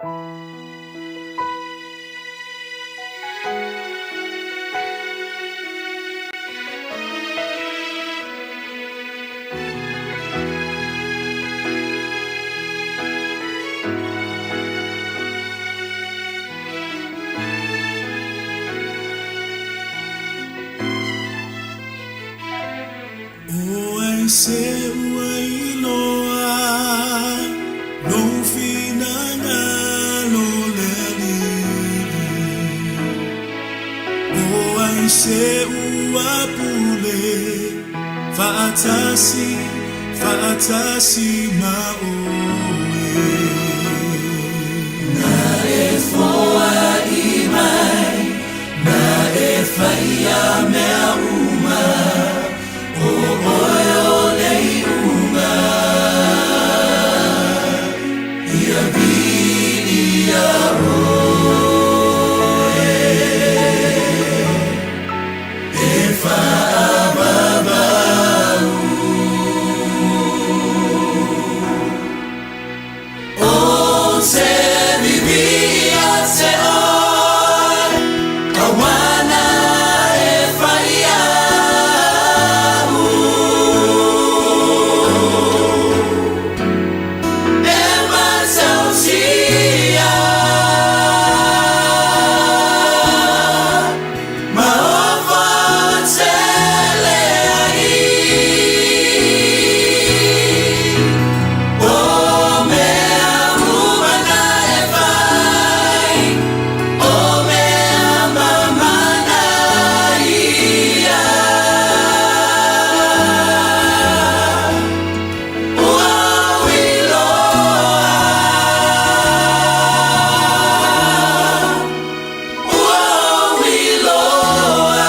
O ai se ua iloa lou finagalo le Alii, O ai se ua pule faatasi, faatasi ma oe. Na e foai mai, na e faia mea uma, O oe o le iuga, ia viia oe, e faavavau. O te vivi ia te oe, Auana e fai au. E matautia, ma ofa tele ai. O mea uma na e fai, O mea mamana ia. Ua ou iloa, ua ou iloa.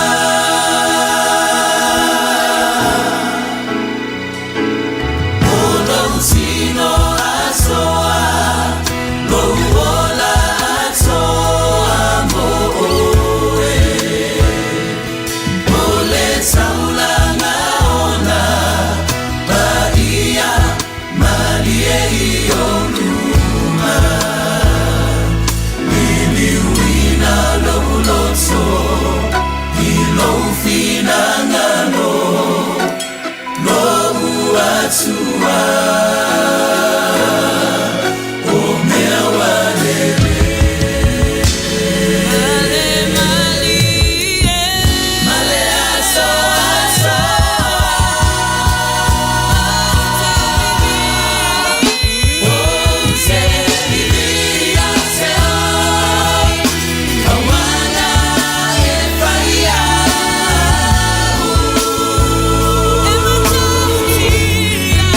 O lou tino atoa, lou ola atoa mo oe. O le taulaga ona paia malie i ou luma. Liliuina lou loto i lou finagalo, lou Atua. O mea ua lelei. Male malie. Male aso aso. O te vivi ia te oe, Auana e fai au. E matautia.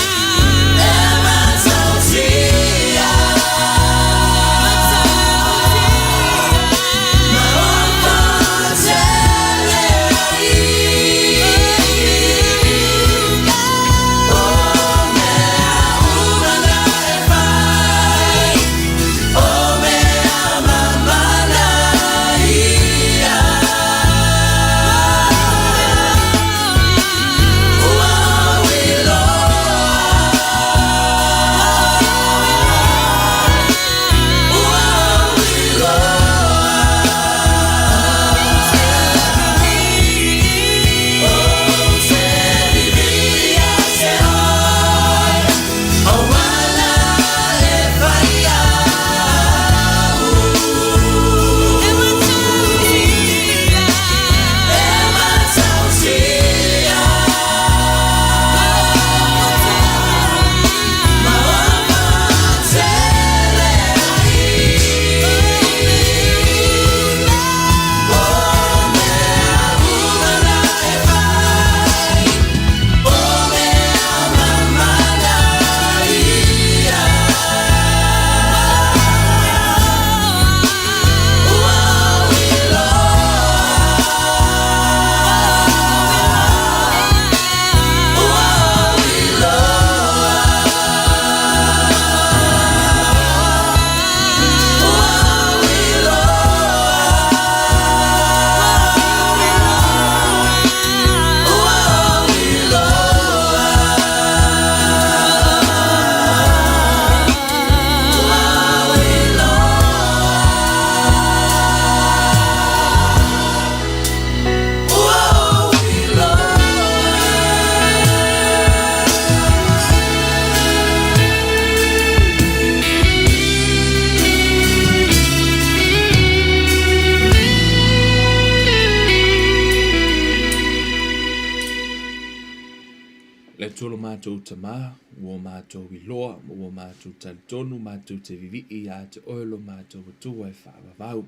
Le Atua lo matou Tama, ua matou iloa ma ua matou talitonu matou te vivii iā te Oe lo matou Atua e faavavau.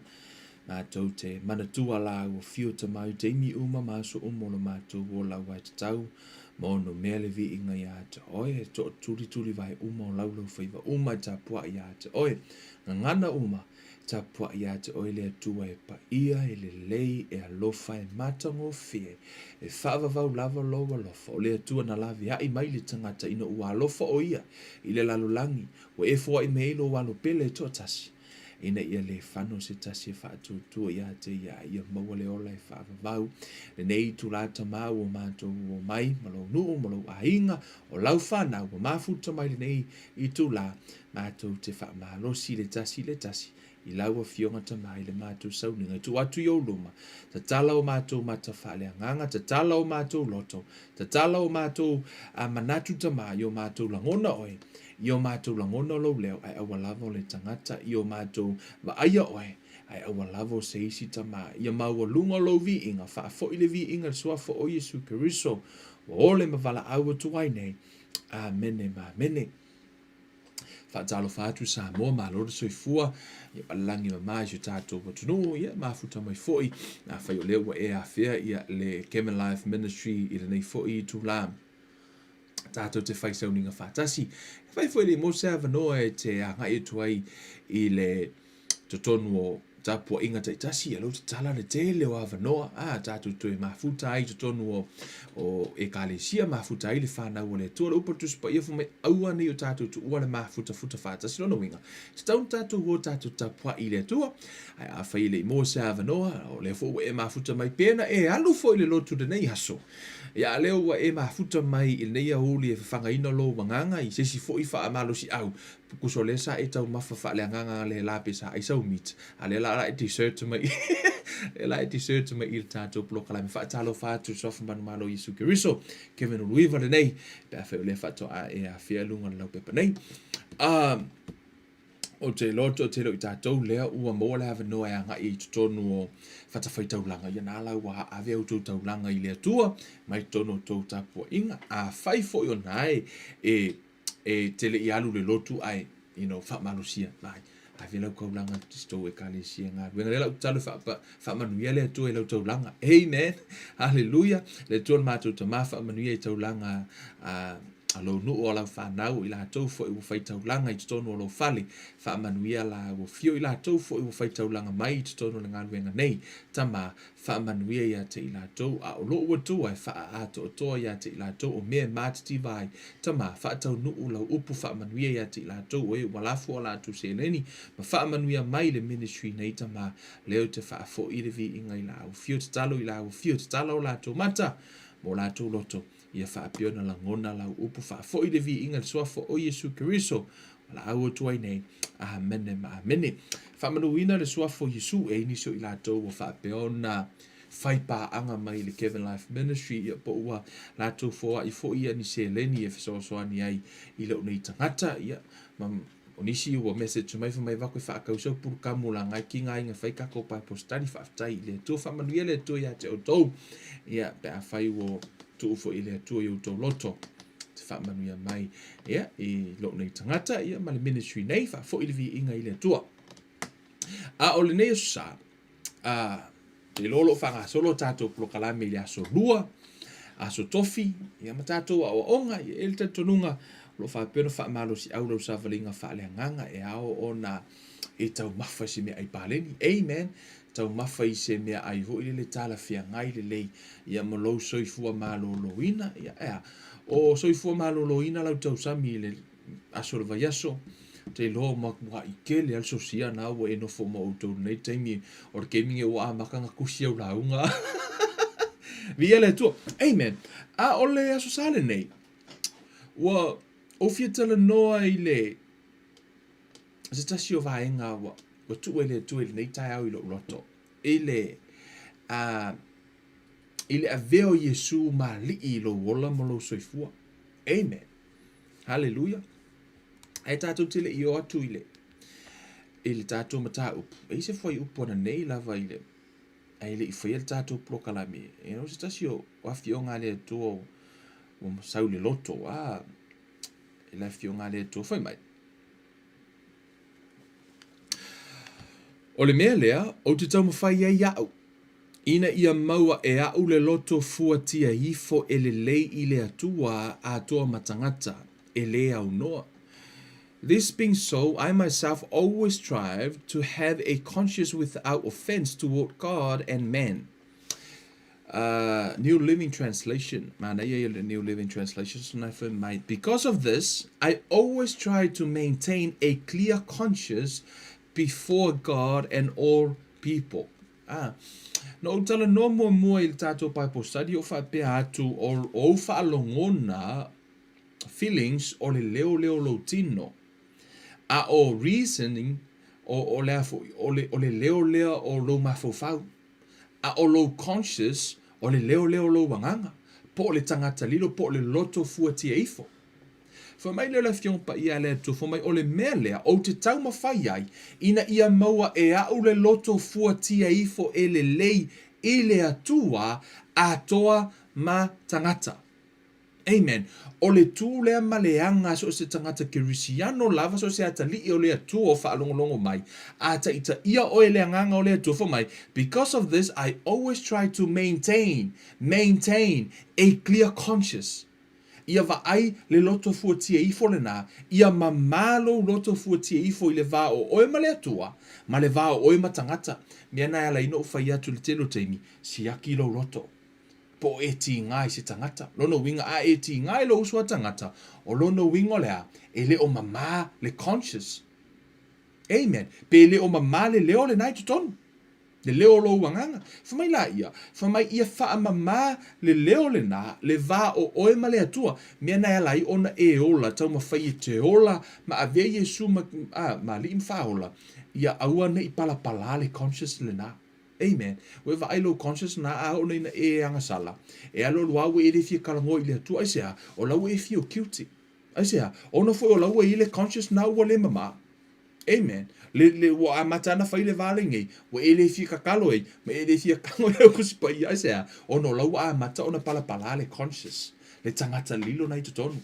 Matou te manatua Lau Afio Tama i taimi uma ma aso uma o lo matou ola aua e tatau ma ono mea le viiga iā te Oe, e toatulisulivae uma o laulaufaiva uma e tapuai iā te Oe, gagana uma Tapuai ia te Oe le Atua e paia, e lelei, e alofa, e matagofie, e faavavau lava Lou alofa. O le Atua na laveai mai le tagata ina ua alofa o Ia i le lalolagi, ua e foai mai ai Lou Alo pele e toatasi, ina ia le fano se tasi e faatuatua ia te Ia, a ia maua le ola e faavavau. Lenei itula Tama ua matou omai ma Lou nuu ma Lou aiga, o Lau fanau ua mafuta mai lenei itula, Matou te faamalosi le tasi i le tasi i lau Afioga Tama i le matou sauniga e tuu atu i ou luma. Tatala o matou mata faaleagaga, tatala o matou loto, tatala o matou manatu Tama i o matou lagona Oe, i o matou lagona Lou leo, ae aua lava o le tagata, i o matou vaaia Oe, ae aua lava o se isi Tama. Ia maualuga Lou viiga, faafoi le viiga i le Suafa o Iesu Keriso, ua ole ma valaau atu ai nei. Amene ma amene. Faatalofa atu Samoa, malo le soifua, ia palelagi mama i si o tatou atunuu, ia mafuta mai foi, afai o lea ua e afea ia le Kevin Life Ministry i lenei foi itula. Tatou te fai sauniga faatasi. E fai foi le mo se avanoa e te agai atu ai i le totonu o tapuaiga taitasi, ia lea ua tatala le tele o avanoa, a tatou toe mafuta ai i totonu o, o ekalesia, mafuta ai le whanau o le Atua. Le upu a le Tusi Paia fai mai, aua nei o tatou tuua le mafutafuta faatasi. Lona uiga, tatau ona tatou o tatou tapuai i le Atua, ae afai e le i maua se avanoa, o lea foi ua e mafuta mai, pe na e alu foi i le lotu i lenei aso, ia a lea ua e mafuta mai i lenei aoauli e fafagaina lou agaga i se isi foi faamalosiau, Pukuso lea sa e taumafa faaleagaga le la pe sa ai sau meat a lea la la e dessert mai lea la e dessert mai i le tatou polokalame faatalofa atu i Suafa Manumalo Iesu Keriso Kevin Uluiva lenei pe afai o lea faatoa e afea luga o le laupepa nei ou te iloa o tele o i tatou lea ua maua le avanoa e agai i totonu o fatafaitaulaga ia na la ua ave a outou taulaga i le Atua mai totonu o tou tapuaiga afai foi o na e e te le i alu le lotu ae you know, faamalosia mai ave lau taulaga i se tou ekalesia galuega lea lau tatalo e faamanuia le Atua i lau taulaga. Amen, haleluia. Le Atua le matou Tama faamanuia i taulaga a a lou nuu o lau fanau i latou foi ua fai taulaga i totonu o lou fale. Faamanuia la ua fio i latou foi ua fai taulaga mai i totonu o le galuega nei. Tama, Faamanuia ia te i latou, a o lou Atua e faaatoatoa ia te i latou o mea e matitiva ai. Tama, faataunuu lau upu faamanuia ia te i latou o e ua lafo a latou seleni, ma faamanuia mai le ministry nei, Tama, lea ou te faafoi le viiga i la afio tatalo i la afio tatala o latou mata ma o latou loto, Ia faapea ona lagona lau upu faafoi le viiga i le Suafa o Iesu Keriso, valaau atu ai nei. Amene ma amene. Faamanuina le Suafa o Iesu e nisi o i latou ua faapea ona fai paaga mai i le Kevin Life Ministry, ia po ua latou foai foi ia ni seleni e fesoasoani ai i lou nei tagata, ia ma O nisi ua message mai fai mai vaku e faatau sau pulukamu la ngai ki ngai nga fai kako Bible study faafetai i le Atua faamanuia le Atua ia te outou ia pe afai ua tuu foi i le Atua i outou loto te faamanuia mai ia i lou nei tagata ia ma le ministry nei faafoi le viiga i le Atua. A o lenei aso sa a te iloa o lo o faagasolo a tatou polokalame i le aso Lua, aso Tofi, ia ma tatou aoaoga. Ia e i ai le talitonuga o lo o faapea ona faamalosiau lau savaliga faaleagaga e ao ona e taumafa i se meaai paleni. Amen! Taumafa i se meaai foi lele talafeagai lelei ia ma lou soifua maloloina. Ia, e a? O soifua maloloina lau tausami i le aso o le vaiaso, te iloa matuai tele lava le sosia na ua e nofo ma outou i lenei taimi, o le taimi lenei ua amata ona tusi au lauga. Viia le Atua. Amen. A o le Aso Sa lenei, ua ou fia talanoa i le se tasi o vaega ua, ua tuu e le Atua i lenei taeao i lou loto, i le, a, i le avea o Iesu ma Alii i lou ola ma lou soifua. Amen. Haleluia. Ae tatou te le i o atu i le i le tatou mataupu, e i se fuaiupu ananei lava i le ae le i faia le tatou polokalame. E no se tasi o afioga a le Atua o Ua sau le loto, a, e le Afioga a le Atua fai mai. O le mea lea, ou te taumafai ai au, ina ia maua e au le loto fuatia ifo e lelei i le Atua atoa ma tagata, e lē aunoa. This being so, I myself always strive to have a conscience without offense toward God and man. Uh, New Living Translation, manaia ia le New Living Translation, so na fai mai, Because of this, I always try to maintain a clear conscience before God and all people. Ah, na ou talanoa muamua i le tātou Bible study o faapea atu o, o ou faalogona feelings o le leo lea o lou tino. A o reasoning o, o le a foi, o le, o le leo lea o lou mafaufau. A o lou conscious o le leo lea o lou agaga, po o le tagata lilo, po o le loto fuatia ifo. Fai mai lea o le Afioga Paia a le Atua, fai mai, o le mea lea ou te taumafai ai, ina ia maua e au le loto fuatia ifo e lelei i le Atua atoa ma tagata. Amen. O le tū lea ma le aga a so o se tagata Kerisiano lava, so o se atalii o le Atua o faalogologo mai, a taitaia oe e le Agaga o le Atua, fai mai, Because of this I always try to maintain, maintain a clear conscience. Ia vaai le loto fuatia ifo lenā, ia mamā lou loto fuatia ifo i le va o oe ma le Atua, ma le va o oe ma tagata. Mea na e ala ai ona ou fai atu i le tele o taimi, siaki lou loto. Po o e tīgā i se tagata. Lona uiga, a e tīgā i lou uso a tagata, o lona uiga o le a? E le o mamā le conscious. Amen. Pe le o mamā le leo lenā i totonu. Le leo o lou agaga. Fai mai la ia, fai mai ia faamamā le leo lenā, le va o oe ma le Atua. Mea na e ala ai ona e ola, taumafai e te ola ma avea Iesu ma, a, ma Alii ma Faaola, ia aua ne i palapalā le conscious lenā. Amen. Ua e vaai lou conscious na a oo nei ina e agasala, e alualu lava ua e le fia talanoa i le Atua. Aisea? O la ua e feel guilty. Aisea? Ona foi o la ua i ai le conscious na ua le mamā. Amen. Le, le, ua amata ana fai le va lenei, ua e le fia tatalo ai, ma e le fia tago i lau Tusi Paia. Aisea? Ona o la ua amata ona palapala le conscious, le tagata lilo na i totonu.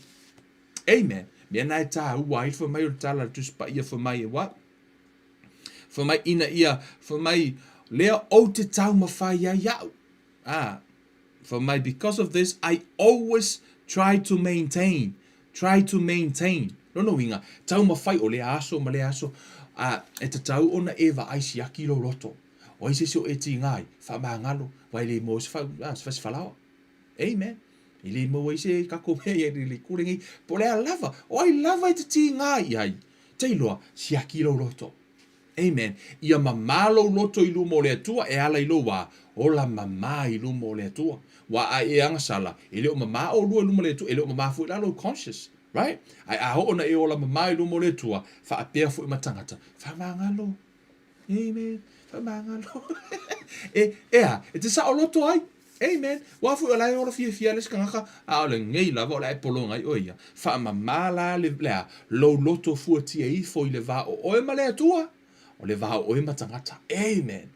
Amen. Mea na e tāua ai le fai mai o le tala a le Tusi Paia fai mai e what? Fai mai ina ia, fai mai, lea ou te taumafai ai au. Ah, fai mai, because of this, I always try to maintain, try to maintain. Lona uiga, taumafai o lea aso ma lea aso, ah, e tatau ona e vaai siaki lou loto. O ai se isi o e tiga ai, faamagalo, aua e le maua ai se, ah, se fasifalaoa. Amen. E le maua ai se tatou mea i le itu lenei. Po o le a lava, o ai lava e te tiga i ai, tailoa, siaki lou loto. Amen. Ia mamā lou loto i luma o le Atua e ala i lou wā, ola mamā i luma o le Atua. Wā a e agasala, e le o mamā ʻolua i luma o le Atua, e le o mamā foi la lou conscious. Right? Ae a oo ina e ola mamā i luma o le Atua, faapea foi ma tagata, faamagalo. Amen. Faamagalo. e, e a, e te saoloto ai. Amen. Ua foi o la e ola fiafia le isi tagata, a o lenei lava o le a e pologa ai oe ia. Faamama la le, le a, lou loto fuatia ifo i le va o oe ma le Atua, o le va o oe ma tagata. Amen.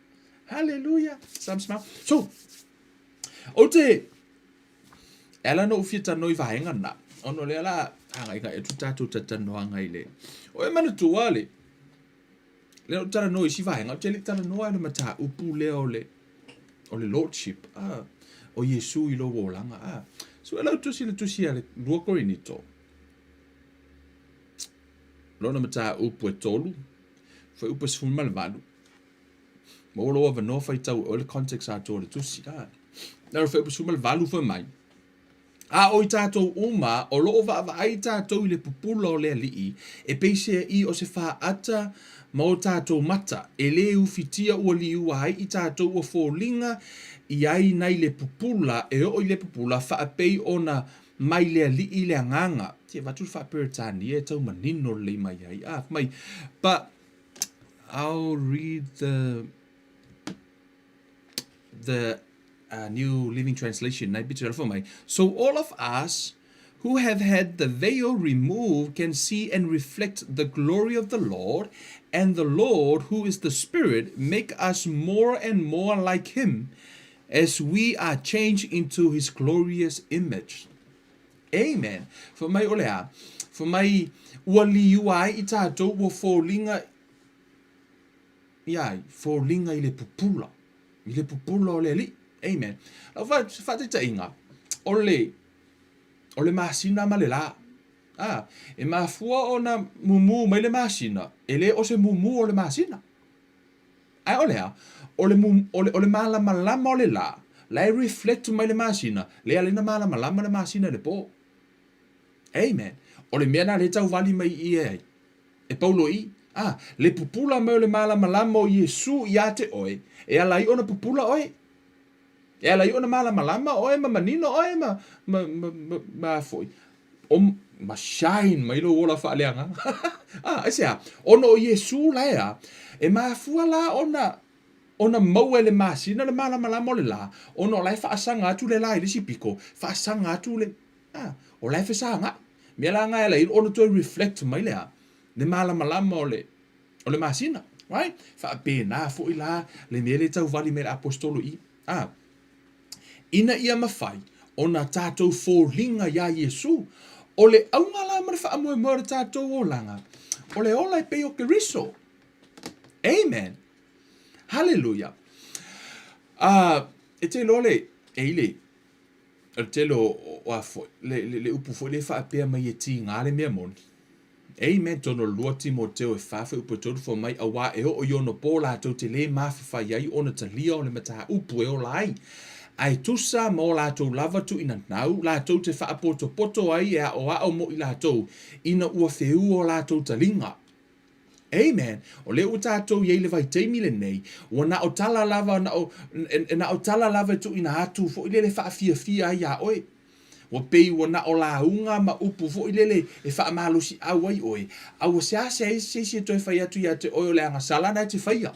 Hallelujah. Some smile. So, ou te, e ala ona ou fia talanoa i vaega na, ona o lea la agai atu tatou talatalanoaga i le, o e manatua le, Lea ou te talanoa i isi vaega, ou te le i talanoa i le mataupu lea o le, o le Lordship, ah, o Iesu i lou olaga. Ah. So e lau tusi le tusi a le 2 Korinito, lona mataupu e tolu, fuaiupu e 18. Maua lou avanoa faitau e oe le context atoa o le tusi. Ah. Na o le fuaiupu 18 fai mai, A o i tātou uma, o lo o vaavaai tātou i le pupula o le Alii, e peiseai o se fāata ma o tātou mata, e lē ufitia ua liua ai i tātou ua foliga i ai nai le pupula, e oo i le pupula, faapei ona mai le Alii le Agaga. Te avatu le faa-Peretania e tau manino lelei mai ai. Ah, mai, but I'll read the the uh, New Living Translation, nai picture for mai. So all of us who have had the veil removed can see and reflect the glory of the Lord, and the Lord, who is the Spirit, make us more and more like him as we are changed into his glorious image. Amen. Fai mai o le a? Fai mai ua liua ai i tatou ua foliga i ai, foliga i le pupula, i le pupula o le Alii. Amen. Lau faataitaiga, o le, o le masina ma le lā. A, e mafua ona mumu mai le masina, e le o se mumu o le masina. Ae o le a? O le, o le, o le malamalama o le lā, la e reflect mai le masina, lea ala ai ona malamalama le masina i le pō. Amen. O le mea lena lea e tauvali mai i i e ai, e Paulo i, a, le pupula mai o le malamalama o Iesu iā te oe, e ala ai ona pupula oe. E ala ai ona malamalama oe ma manino oe ma, ma, ma, ma, ma a foi, o, ma shine mai lou ola faaleagaga. ah, aisea? Ona o Iesu la e a, e mafua la ona, ona maua e le masina le malamalama o le lā, ona o la e faasaga atu le lā i le isi piko, faasaga atu le, ah, o la e fesagai. Mea la na e ala ai ona toe reflect mai le a, le malamalama o le, o le masina. Right? Faapena foi la le mea lea e tauvali mai le aposetolo i. Ah, ina ia mafai ona tatou foliga iā Iesu. O le auga la ma le faamoemoe o le tatou olaga, o le ola e pei o Keriso. Amen. Haleluia. Uh, e te iloa le, e i le, o le tele o, o a foi, le, le, le upu foi le faapea mai e tiga le mea moni. Amen. Totonu o le 2 Timoteo e 4 fuaiupu e 3 fai mai, Auā e oo i ona pō latou te lē mafafai ai ona talia o le mataupu e ola ai, a e tusa ma o latou lava tuuinanau, latou te faapotopoto ai e aʻoaʻo mo i latou, ina ua feua o latou taliga. Amen. O lea ua tatou i ai i le vaitaimi lenei, ua na o tala lava, na o, na o tala lava e tuuina atu foi lele e faafiafia ai iā oe. Ua pei ua na o lauga ma upu foi lele e faamalosiau ai oe, a ua seasea ai se isi e toe fai atu ia te oe o le agasala na e te faia.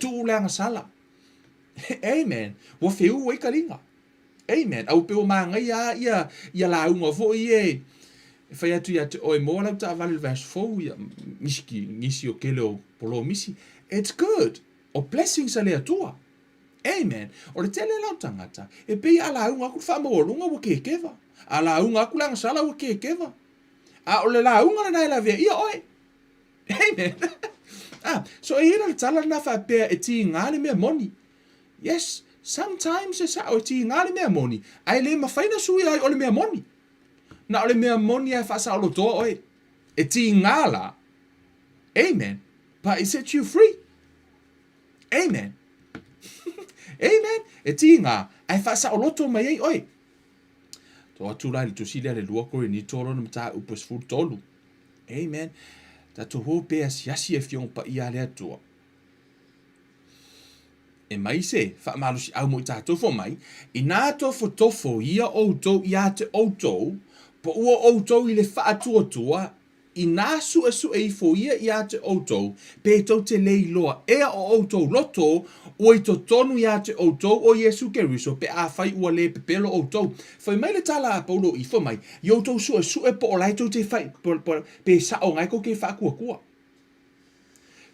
Tuu le agasala. Amen. Ua feū ai kaliga. Amen. A ua pei ua manaia lava ia, ia lauga foi ia e fai atu ia te oe, moa lau taavale i le vaiaso fou, ia, nisi, nisi o kele o polomisi. It's good. O blessings a le Atua. Amen. O le tele la o tagata, e pei a lauga atu le faamaualuga ua kekeva. A lauga atu le agasala ua kekeva. A o le lauga lena e lavea ia oe. Amen. ah, so e i ai la le tala lena faapea e tiga le mea moni. Yes, sometimes e sao e tiga le mea moni, ae le mafai na suia ai o le mea moni. Na o le mea moni lava e faasaolotoa oe. E tiga la. Amen. But it sets you free. Amen. Amen. E tiga, ae faasaoloto mai ai oe. To atu la i le tusi lea le 2 Korinito lona mataupu e 13. Amen. Tatou o pe asiasi e Afioga Paia a le Atua. E mai se faamalosiau mo i tatou fai mai, inā tofotofo ia outou iā te outou, po ua outou i le faatuatua, Inā suesue ifo ia iā te outou, pe tou te le iloa ea o outou loto, ua i totonu iā te outou o Iesu Keriso pe afai ua le pepelo outou. Fai mai le tala a Paulo i, fai mai, i outou suesue po o lae tou te fai, po, po, pe sao ngae kou ke faakuakua.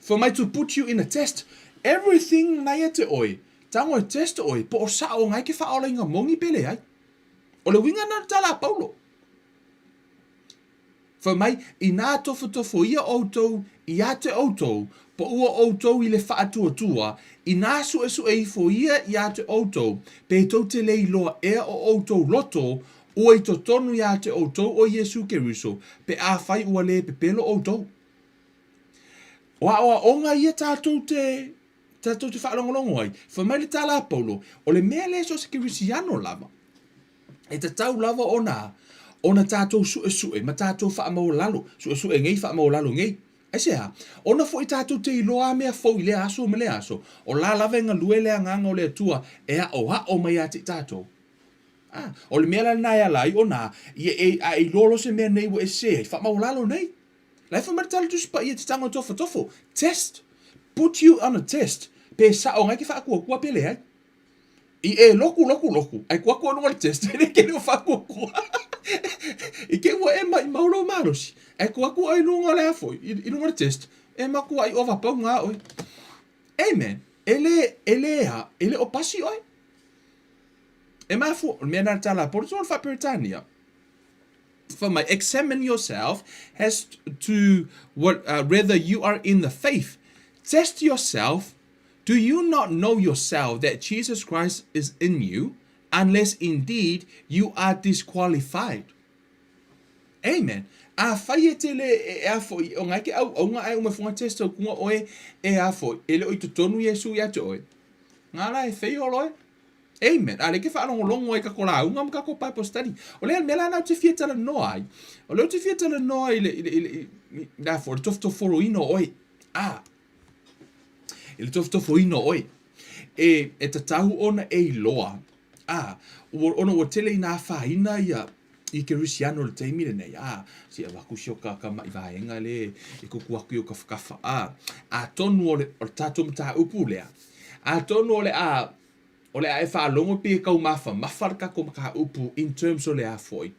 Fai mai to put you in a test, everything na ia te oe, tago e test oe, po o sao ngae ke faaolainga moni pe leai. O le uiga na o le tala a Paulo. Fai mai, inā tofotofoia ʻoutou iā te ʻoutou, paʻua ʻoutou i le faatuatua, inā suʻesuʻe ifo ia iā te ʻoutou, pe tou te le iloa ea o ʻoutou loto, ua i totonu iā te ʻoutou ʻo Iesū Keriso, pe afai ua lē pepelo ʻoutou. O aʻoaʻoga ia tātou te, tātou te faalogologo ai. Fai mai le tala a Paulo, o le mea lea so o se Kerisiano lava, E tatau lava ona ona tatou suesue ma tatou faamaualalo, suesue nei faamaualalo nei. Aisea? Ona foi tatou te iloa a mea fou i lea aso ma lea aso, o la lava e galue le Agaga o le Atua e aʻoaʻo mai ia te i tatou. A, o le mea la lena e ala ai ona ia e, a e iloa loa se mea nei ua e sese ai, faamaualalo nei. La e fai mai le tala Tusi Paia te tago tofotofo, test, put you on a test, pe sao ngai ke faakuakua pe leai. I e loku, loku, loku, ai kua kua lunga le test, e le kele o whakua kua. I ke ua e mai mau lou malosi, ai kua kua i lunga le afo, i, i lunga le test, e makua i ova pau ngā oi. Amen. E le, e le a, e le o pasi oi. E mafu, mea nā tala, polo tō wha Peretania. Fai mai, Examine yourself as to what, whether you are in the faith. Test yourself. Do you not know yourself that Jesus Christ is in you, unless indeed you are disqualified? Amen. Afai e te le e a foi, o ngai ke auaunga ae uma funga test au kunga oe e a foi, e le o i totonu Iesu ia te oe. Ngā la e whei o loe. Amen. A le ke whaalongolongo ai ka ko lauga ma ka ko Bible study. O le mea la na te fia tala noa ai. O le o te fia tala noa i le, i le, i le, i le, a foi, le tofotoforoina o oe. A, i le tofotofoina o oe. E, e tatau ona e iloa, a, ua, ona ua tele ina afaina ia, i Kerisiano i le taimi lenei, a, se avatu si o ka, ka maʻi vaega le e kuku aku i o kafakafa, a, atonu o le, o le tatou mataupu lea, atonu o le a, O le a e faalogo pei e kau mafamafa le tatou mataupu in terms o le a foi,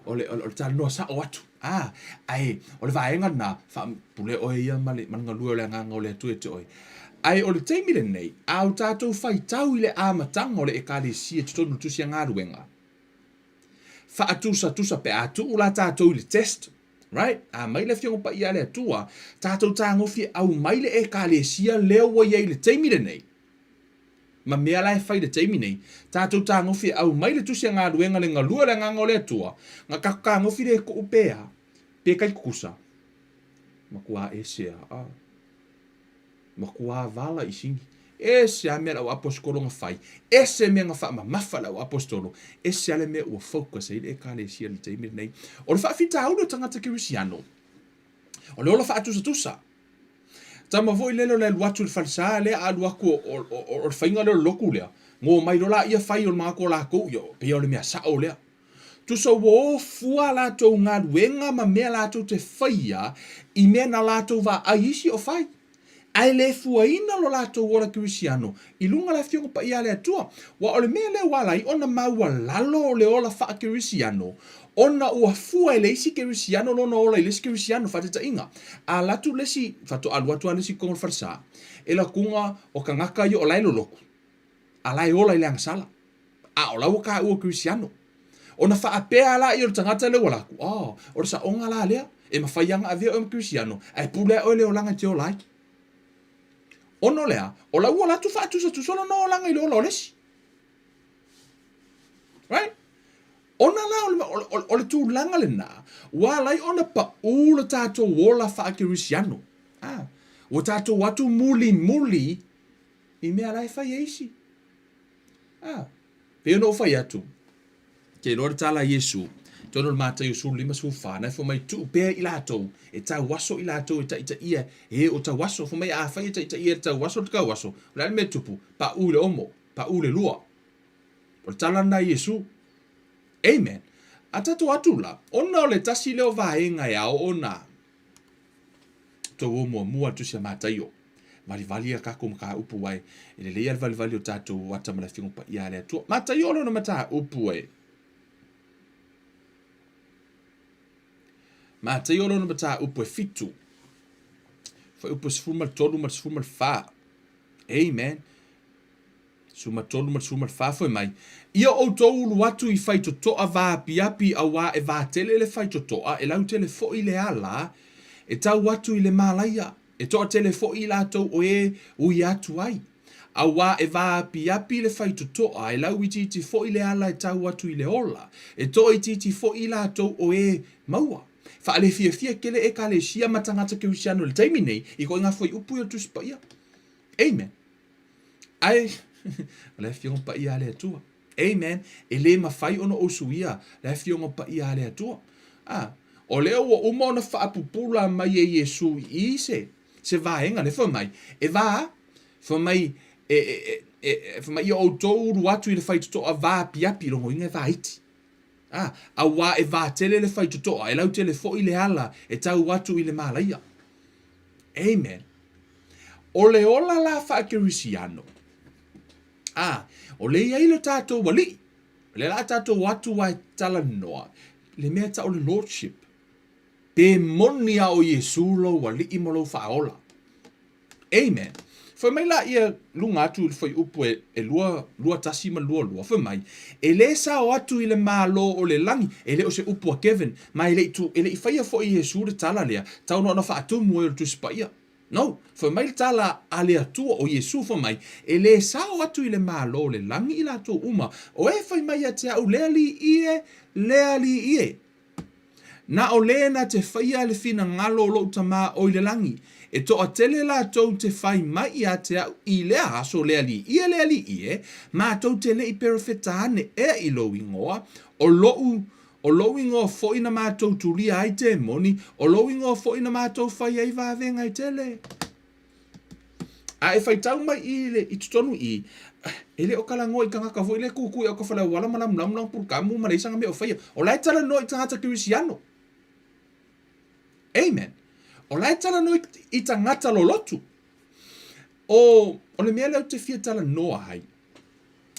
o le, o le, o le talanoa sao atu. A, ae o le vaega lena, faapule oe ia ma le, ma le galue o le agaga o le Atua ia te oe. Ae o le taimi lenei, a o tatou faitau i le amataga o le Ekalesia i totonu o le Tusi a Galuega, faatusatusa pe a tuu la tatou i le test, right? A mai le Afioga Paia a le Atua, tatou tagofi e aumai le Ekalesia lea ua i ai i le taimi lenei, ma mea la e fai i le taimi nei, tatou tagofi e aumai le tusi a galuega le galue o le agaga o le Atua, nga tatou tagofi le tuu pe a, pe kai tutusa. Matua ese a, a. Matua vala i sini. Ese a mea le au aposetolo nga fai, ese mea nga faamamafa le au aposetolo, ese a le mea ua focus ai le Ekalesia i le taimi lenei. O le faafitauli o tagata kerisiano, o le ola faatusatusa. Tama foi lele o le alu atu i le falesa lea a alu atu o, o, o, o le faiga lea o le lotu lea, ngo mai loa laia fai o le manatu o latou, ia, pei o le mea sao lea. Tusa ua o fua a latou galuega ma mea latou te faia i mea na latou vaai isi o fai. Ae le fuaina lo latou ola kerisiano i luga le Afioga Paia a le Atua. Ua o le mea lea ua ala ai ona maualalo le ola faakerisiano, ona ua fua e le isi kerisiano lona ola i le isi kerisiano. Faataitaiga, a alu atu le isi, faatoa alu atu lava le isi i totonu o le falesa, e lakuga o tagata ia o la e lolotu, a la e ola i le agasala, a o la ua taua kerisiano. Ona faapea lea o le tagata lea ua alu atu, oh, o le saoga la lea, e mafai lava ona avea oe ma kerisiano, ae pule lava oe i le olaga e te ola ai. Ona o le a? O la ua alu atu faatusatusa lona olaga i le ola o le isi. Right? Ona la o le, o, o, o le tulaga lena, ua ala ai ona paʻū le tatou ola faakerisiano. Ah, ua tatou atu mulimuli i mea la e fai e isi. Ah, pei ona ou fai atu, Ke iloa le tala a Iesu, totonu o le Mataio 15, 14, na e fai mai, Tuu pea i latou, e tauaso i latou e taitaia e o tauaso. Fai mai, afai e taitaia e le tauaso le tauaso, o le a le mea e tupu? Paʻū i le omo, paʻū i le lua. O le tala lena a Iesu. Amen. A tatou atu la, ona o le tasi lea o vaega e ao ona tou o muamua le Tusi a Mataio. Valivali a tatou mataupu ai. E lelei a le valivali o tatou ata ma le Afioga Paia a le Atua. Mataio o lona mataupu e. Mataio o lona mataupu e fitu. Fuaiupu e 13 ma le 14. Amen. 13 ma le 14 fai mai, Ia outou ulu atu i faitotoa vaapiapi auā e vatele le faitotoa, e lautele foi le ala e tau atu i le mālaia, e toatele foi i latou o e ui atu ai. Auā e vaapiapi le faitotoa, e lauitiiti foi le ala e tau atu i le ola, e toaitiiti foi i latou o e maua. Faalefiafia tele Ekalesia ma tagata Kerisiano i le taimi nei i ituaiga fuaiupu ia o le Tusi Paia. Amen. Ae, o le Afioga Paia a le Atua. Amen. E le mafai ona ou suia le Afioga Paia a le Atua. Ah, o lea ua uma ona faapupula mai e Iesu i i se, se vaega, le fai mai, e va, fai mai, e, e, e, e, fai mai, ia outou ulu atu i le faitotoa vaapiapi, lona uiga e vaiti. Ah, auā e vatele le faitotoa, e lautele foi le ala e tau atu i le mālaia. Amen. O le ola la faakerisiano, a, o le i ai lo tatou alii, o lea la a tatou atu a e talanoa, le mea tau o le lordship. Pe moni a o Iesu lou alii ma lou faaola. Amen. Fai mai laia luga atu i le fuaiupu e, e 2, 21 ma le 22, fai mai, E lē sao atu i le Malo o le lagi, e le o se upu a Kevin, ma e le i tu, e le i faia foi e Iesu le tala lea, tau na ona faatumu ai o le Tusi Paia. No, fai mai le tala a le Atua o Iesu, fai mai, E lē sao atu i le Malo o le lagi i latou uma, o e fai mai ia te a'u, Le Alii e, le Alii e. Na o lē na te faia le finagalo o loʻu Tamā o i le lagi. E toatele latou te fai mai ia te a'u i lea aso, Le Alii e, le Alii e, matou te le i perofeta ane ea i lou igoa, o loʻu o lou igoa foi na matou tulia ai temoni, o lou igoa foi na matou fai ai vavega e tele. A e faitau mai i le i totonu i i, e le o talanoa i tagata foi lea e kukui au ka fale auala ma lamulamu lana pulukamu ma leai sana mea o faia. O la e talanoa i tagata Kerisiano. Amen. O la e talanoa i tagata lolotu. O, o le mea lea ou te fia talanoa ai,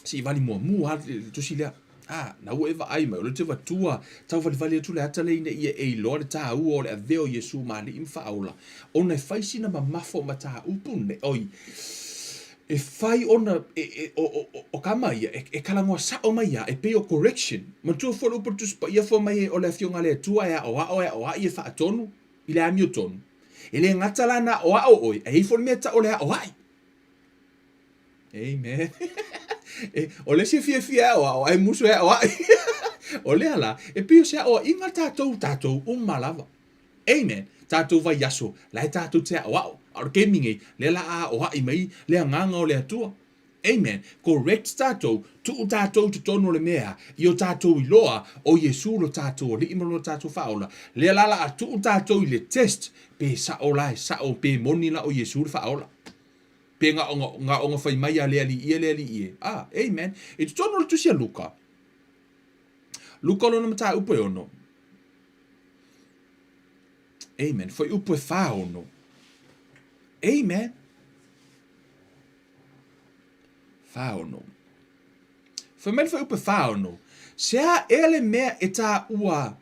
se i vali muamua lava le tusi lea. A, na ua e vaai mai, o lea ou te avatua tauvalivali atu le ata lea ina ia e iloa le taua o le avea o Iesu ma Alii ma Faaola, ona e fai sina mamafa o mataupu nei, oi, e fai ona, e, e, o, o, o, o kama ia, e, e talanoa sao mai lava, e pei o correction. Manatua foi le upu a le Tusi Paia fai mai o le Afioga a le Atua e aoao, e aoai, e faatonu i le amiotonu. E le gata la na aoao oe, ae i ai foi le mea e tau o le aoai. Amen. E, o le isi e fiafia e aoao, ae musu e aoai. O lea la, e pei o se aoaiga tatou, tatou uma lava. Amen. Tatou vaiaso, la e tatou te aoao. A o le taimi nei, lea la a aoai mai le agaga o le Atua. Amen. Correct tatou, tuu tatou i totonu o le mea i o tatou iloa o Iesu lo tatou Alii ma lo tatou Faaola. Lea la la a tuu tatou i le test, pe sao la e sao, pe moni la o Iesu le Faaola. Pe na ona, na ona fai mai a le Alii e, le Alii e. Ah, amen. I totonu o le tusi a Luka, Luka lona mataupu e ono. Amen. Fuaiupu e 46. Amen. 46. Fai mai le fuaiupu e 46, Se a ea le mea e taua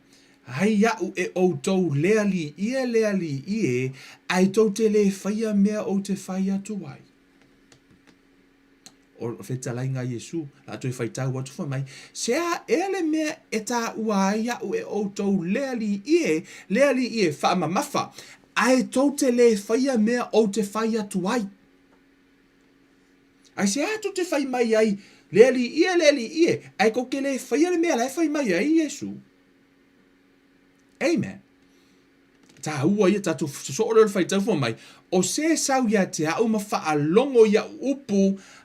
ai aʻu e ʻoutou le Alii e, le Alii e, ae tou te lē faia mea ou te fai atu ai? O le fetalaiga a Iesu, la toe faitau atu fai mai, Se a ea le mea e taua ai aʻu e ʻoutou le Alii e, le Alii e, faamamafa, ae tou te lē faia mea ou te fai atu ai? Aisea tou te fai mai ai, Le Alii e, le Alii e, ae tou te lē faia le mea la e fai mai ai Iesu? Amen. Tāua ia tātou sosoo lea o le faitau fai mai, o se sau ia te a'u ma faalogo i a'u upu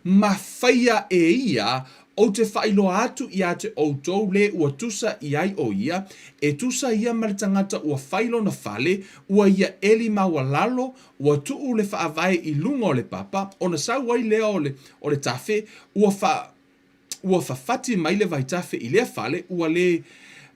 ma faia e ia, ou te faailoa atu ia te ʻoutou le ua tusa i ai ʻo ia, e tusa ia ma le tagata ua fai lona fale, ua ia ʻeli maualalo, Ua tuu le faavae i luga o le papa, ona sau ai lea o le, o le tafe, ua fa, ua fafati mai le vaitafe i lea fale, ua le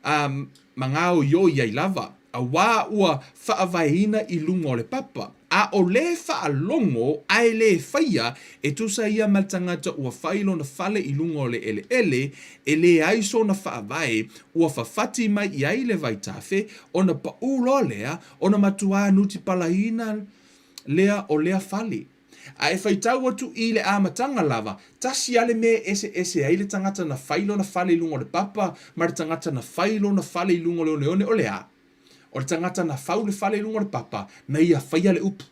um, magaoioi ai lava, auā ua faavaeina i luga o le papa. A o le faalogo ae lē faia, e tusa ia ma le tagata ua fai lona fale i luga o le eleele, e leai sona faavae, ua fafati mai i ai le vaitafe, ona paʻū loa lea, Ona matuā nutipalaina lea o lea fale. A e faitau atu i le amataga lava, tasi a le mea e eseese ai le tagata na fai lona fale i luga o le papa ma le tagata na fai lona fale i luga o le oneone, o le a? O le tagata na fau le fale i luga o le papa, na ia faia le upu.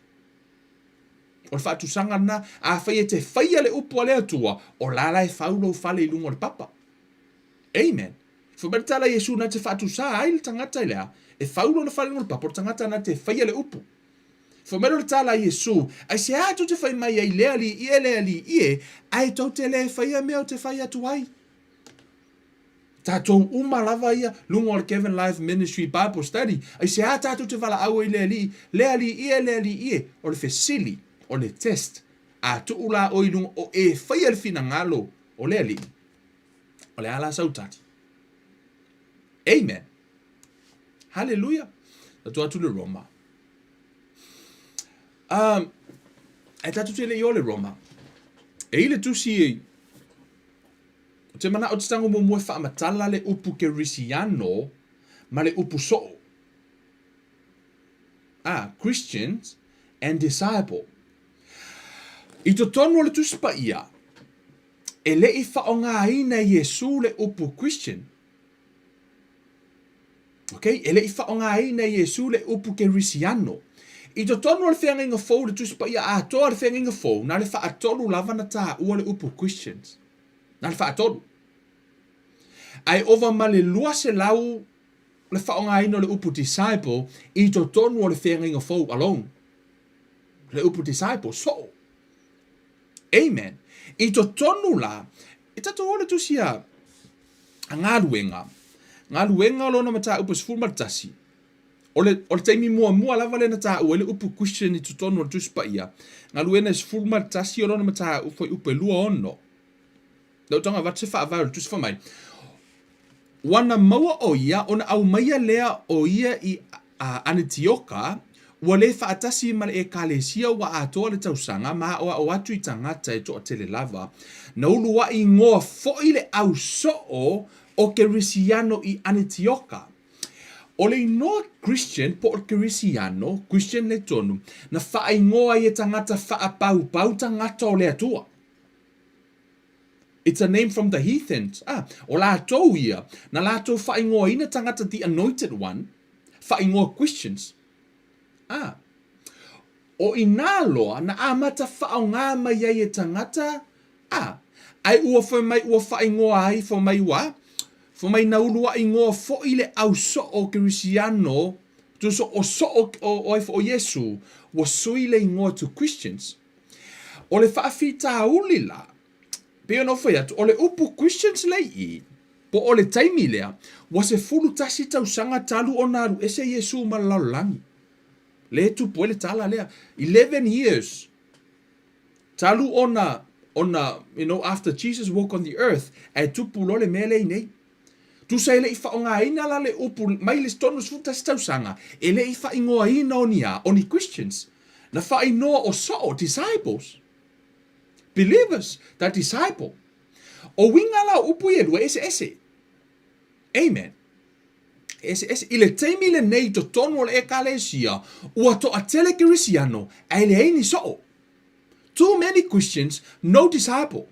O le faatusaga lena, afai e te faia le upu a le Atua, o la la e fau lou fale i luga o le papa. Amen. Fai mai le tala a Iesu na te faatusā ai le tagata i le a? E fau lona fale i luga o le papa, o le tagata na te faia le upu. Fai mai loa le tala a Iesu, Aisea tou te fai mai ai, Le Alii e, le Alii e, ae tou te lē faia mea ou te fai atu ai? Tatou uma lava ia, luga o le Kevin Life Ministry Bible Study, aisea tatou te valaau ai i le Alii, Le Alii e, le Alii e? O le fesili, o le test, a tuu la oe i luga o e faia le finagalo o le Alii, O le a la sau tali? Amen. Hallelujah. Tatou atu le Roma. Um, e tatou te le i o le Roma. E i le tusi e te manao te tango muamua e faamatala le upu Kerisiano ma le upu soo. Ah, Christians and disciple. I totonu o le Tusi Paia, e le i faaaogaina e Iesū le upu Christian. Okay? E le i faaaogaina e Iesū le upu Kerisiano. I totonu o le Feagaiga Fou, le Tusi Paia atoa o le Feagaiga Fou, na le faatolu lava na taua le upu Christians. Na le faatolu. Ae ova ma le 200 le faaaogaina o le upu disciple i totonu o le Feagaiga Fou alone. Le upu disciple, soo. Amen. I totonu la, e tatou o le tusi a, a Galuega. Galuega o lona mataupu 11. O le, o le taimi muamua lava lea na taua ai le upu Christian i totonu o le Tusi Paia. Galuega 11 o lona mataupu fuaiupu e 26. Lea ua tago avatu se faavae o le tusi fai mai, Ua na maua ʻo ia ona aumaia lea o ia i Anetioka, ua le faatasi ma le ʻEkalesia ua atoa le tausaga ma aʻoaʻo atu i tagata e toatele lava. Na uluaʻi igoa foi le au soo o Kerisiano i Anetioka. O le inoa Christian po o Kerisiano, Christian le tonu, na faaigoa ai e tagata faapaupau tagata o le Atua. It's a name from the heathens. Ah, o latou ia, na latou faaigoaina tagata the anointed one, faaigoa Christians. Ah, o inā loa na amata faaaoga mai ai e tagata, ah, ae ua fai mai ua faaigoa ai, fai mai ua, fai mai na uluaʻi igoa foi le au soo o Kerisiano, tusa o soo o, o ai foi o Iesu, ua sui le igoa to Christians. O le faafitauli la, pei ona ou fai atu, o le upu Christians lea i i, po o le taimi lea, ua 11 tausaga talu ona alu ese Iesu ma le lalolagi. Lea e tupu ai le tala lea. 11 years talu ona, ona, you know, after Jesus walk on the earth, ae tupu loa le mea lea i nei. Tusa e le i faaaogaina la le upu mai le 31 tausaga, e le i faaigoaina o ni a, o ni Christians. Na faaigoa o soo, disciples. Believers, the disciple. O uiga la o upu ia e lua e eseese. Amen. E eseese. I le taimi lenei i totonu o le Ekalesia, ua toatele Kerisiano, ae leai ni soo. Too many Christians, no disciple.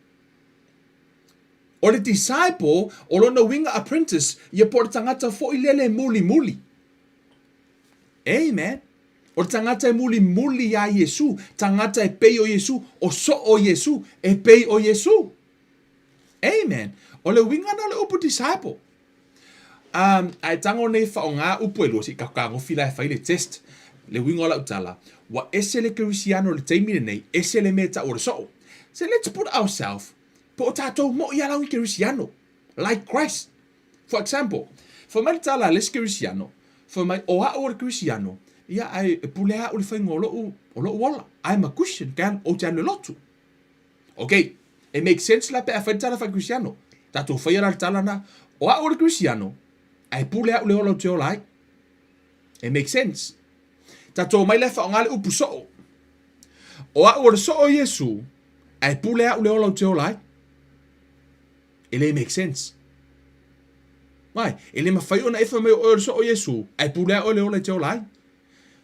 O le disciple, o lona uiga apprentice, ia po o le tagata foi lele e mulimuli. Amen. O le tagata e mulimuli iā Iesu, tagata e pei o Iesu, o soo o Iesu, e pei o Iesu. Amen. O le uiga na o le upu disciple. Um, ae tago nei faaaoga upu e lua, se i kagofi la e fai le test. Le uiga o lau tala, ua ese le Kerisiano i le taimi lenei, ese le mea e tau o le soo. So let's put ourselves Po o tatou moʻi a lau i Kerisiano, like Christ. For example, fai mai le tala a le isi Kerisiano, fai mai, o a'u o le Kerisiano, ia ae e pule a'u i le faiga o lo'u, o lo'u ola. I'm a Christian, ke ou te alu e lotu. Ok, e make sense la pe a fai le tala faa-Kerisiano. Tatou faia la le tala na, o a'u o le Kerisiano, ae pule a'u le ola ou te ola ai. E make sense. Tatou omai la e faaaoga le upu soo. O a'u o le soo o Iesu, Ae pule a'u le ola ou te ola ai. E le make sense. Why? E le mafai ona e fai mai o oe o le soo o Iesu, ae pule a oe le ola e te ola ai.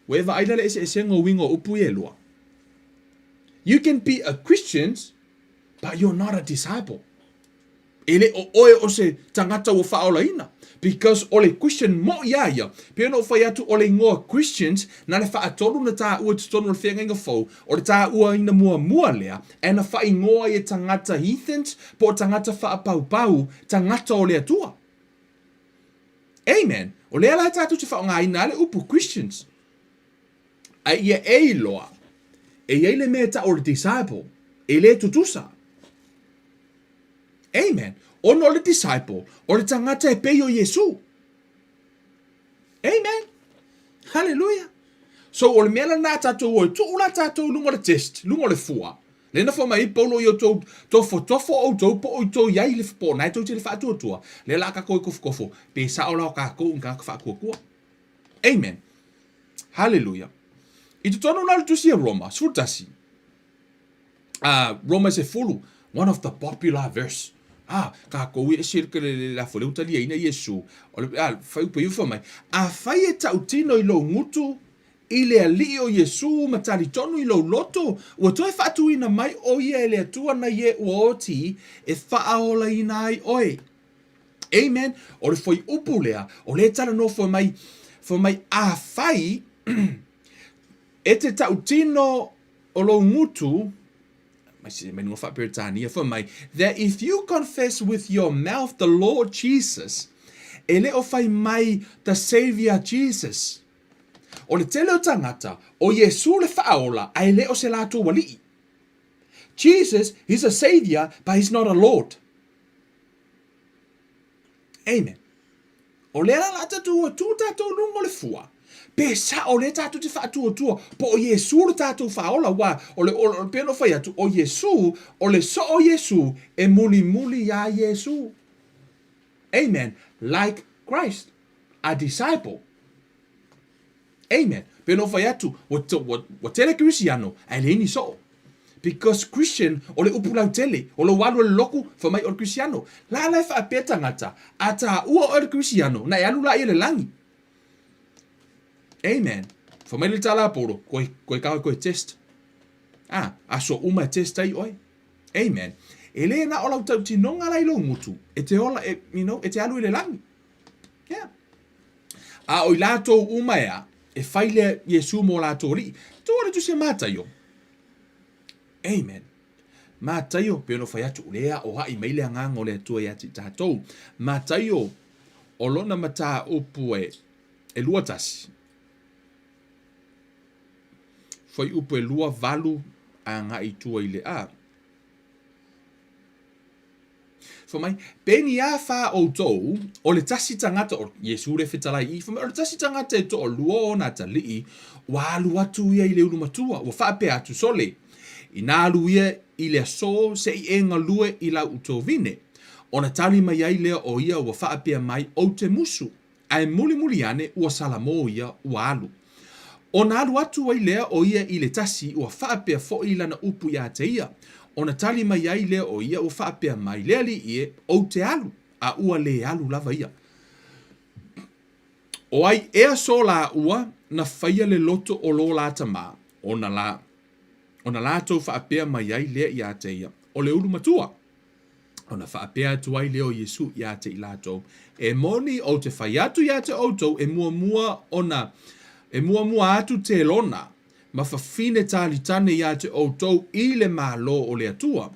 Ua e vaai la le eseesega o uiga o upu ia e lua. You can be a Christian, but you're not a disciple. E le o oe o se tagata ua faaolaina. Because o le Christian moʻi a ia, pei ona ou fai atu o le igoa Christians na le faatolu na taua i totonu o le feagaiga fou, o le tauaina muamua lea, ae na faaigoa ai e tagata heathens po o tagata faapaupau, tagata o le Atua. Amen. O lea la tatou te faaaogaina ai le upu Christians. Ae ia e iloa, e i ai le mea e tau o le disciple, e le tutusa. Amen. Ona o le disciple, o le tagata e pei o Iesu. Amen. Hallelujah. So o le mea lena a tatou o e tuu la tatou i luga o le test, luga o le fua. Lea na fai mai ai Paulo i outou tofotofo outou po o outou i ai le po o na e tou te le faatuatua. Lea la kakou e kofokofo, pe sao la o kakou i tagata faatuatua. Amen. Hallelujah. I totonu la o le tusi a Roma, 11. Roma 10, one of the popular verse. Ah, kākou e ese le le le lafo le utaliaina Iesu. O le ah, fai upu iu mai. Afai e tautino i lou gutu i le Alii o Iesū ma talitonu i lou loto, ua toe faatuina mai ʻo ia e le Atua nai e ua oti e faaolaina ai ʻoe. Amen. O le fuaiupu lea, o lea e talanoa fai mai, fai mai, afai e te tautino o lou gutu, mai se mai luga faa-Peretania, fai mai, that if you confess with your mouth the Lord Jesus, e le o fai mai the Saviour Jesus. O le tele o tagata, o Iesū le faaola, ae le o se latou alii. Jesus, he's a Saviour, but he's not a Lord. Amen. O lea la la tatou ua tu tatou luga o le fua. Pe sao lea tatou te faatuatua po o Iesū le tatou faaola aua o le o le pei ona fai atu o Iesū o le soo o Iesū e mulimuli iā Iesū. Amen. Like Christ, a disciple. Amen. Pei ona ou fai atu, ua, ua, ua tele Kerisiano, ae leai ni soo. Because Christian, o le upu lautele, o lou alu e le loku, fai mai o le Kerisiano. La la e faapea tagata, a taua oe o le Kerisiano, na e alu laia i le lagi. Amen. Fai mai le tala a Paulo, koe, koe ka koe test. Ah, aso uma e test ai oe. Amen. E le na o lau tautinoga la i lou gutu, e te ola, e, you know, e te alu i le lagi. Yeah. A o i latou uma ea, e fai lea Iesū mō latou alii. Tuu le tusi a Mataio. Amen. Mataio, pei ona fai atu, o lea aoai mai le agaga o le Atua ia te i tatou. Mataio, o lona mataupu e, e 21. Fuaiupu e 28 agai i tua i le a. Fai mai, Peni a wha outou, o le tasi tagata, o Iesu le fetalai i, fai mai, o le tasi tagata e toalua ona atalii, ua alu atu ia i le ulu matua, ua faapea atu, Sole, ina alu ia i le aso se i e galue i lau utovine. Ona tali mai ai lea o ia ua faapea mai, Ou te musu. Ae mulimuli ane ua salamo ia ua alu. Ona alu atu ai lea o ia i le tasi ua faapea foi lana upu iā te ia. Ona tali mai ai lea o ia ua faapea mai, Le alii e, ou te alu, a ua lē alu lava ia. O ai ea so lāua na faia le loto o lō lā tamā, ona lā, ona lātou faapea mai ai lea iā te ia, O le ulu matua. Ona faapea atu ai lea o Iesu iā te i latou, E moni ou te fai atu iā te outou e muamua ona, e muamua atu telona ma fafine talitane iā te outou i le Malo o le Atua.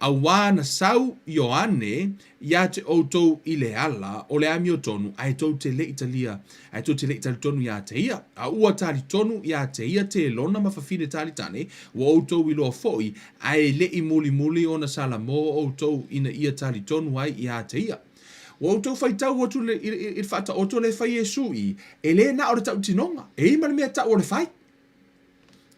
Auā na sau Ioane iā te outou i le ala o le amiotonu, ae tou te le i talia, ae tou te le i talitonu iā te ia. A ua talitonu iā te ia telona ma fafine talitane, ua outou iloa foi, Ae le i mulimuli ona salamo outou ina ia talitonu ai iā te ia. Ua outou faitau atu i le faataoto lea e fai e Iesu i, e le na o le tautinoga, e i ma le mea tau o le fai.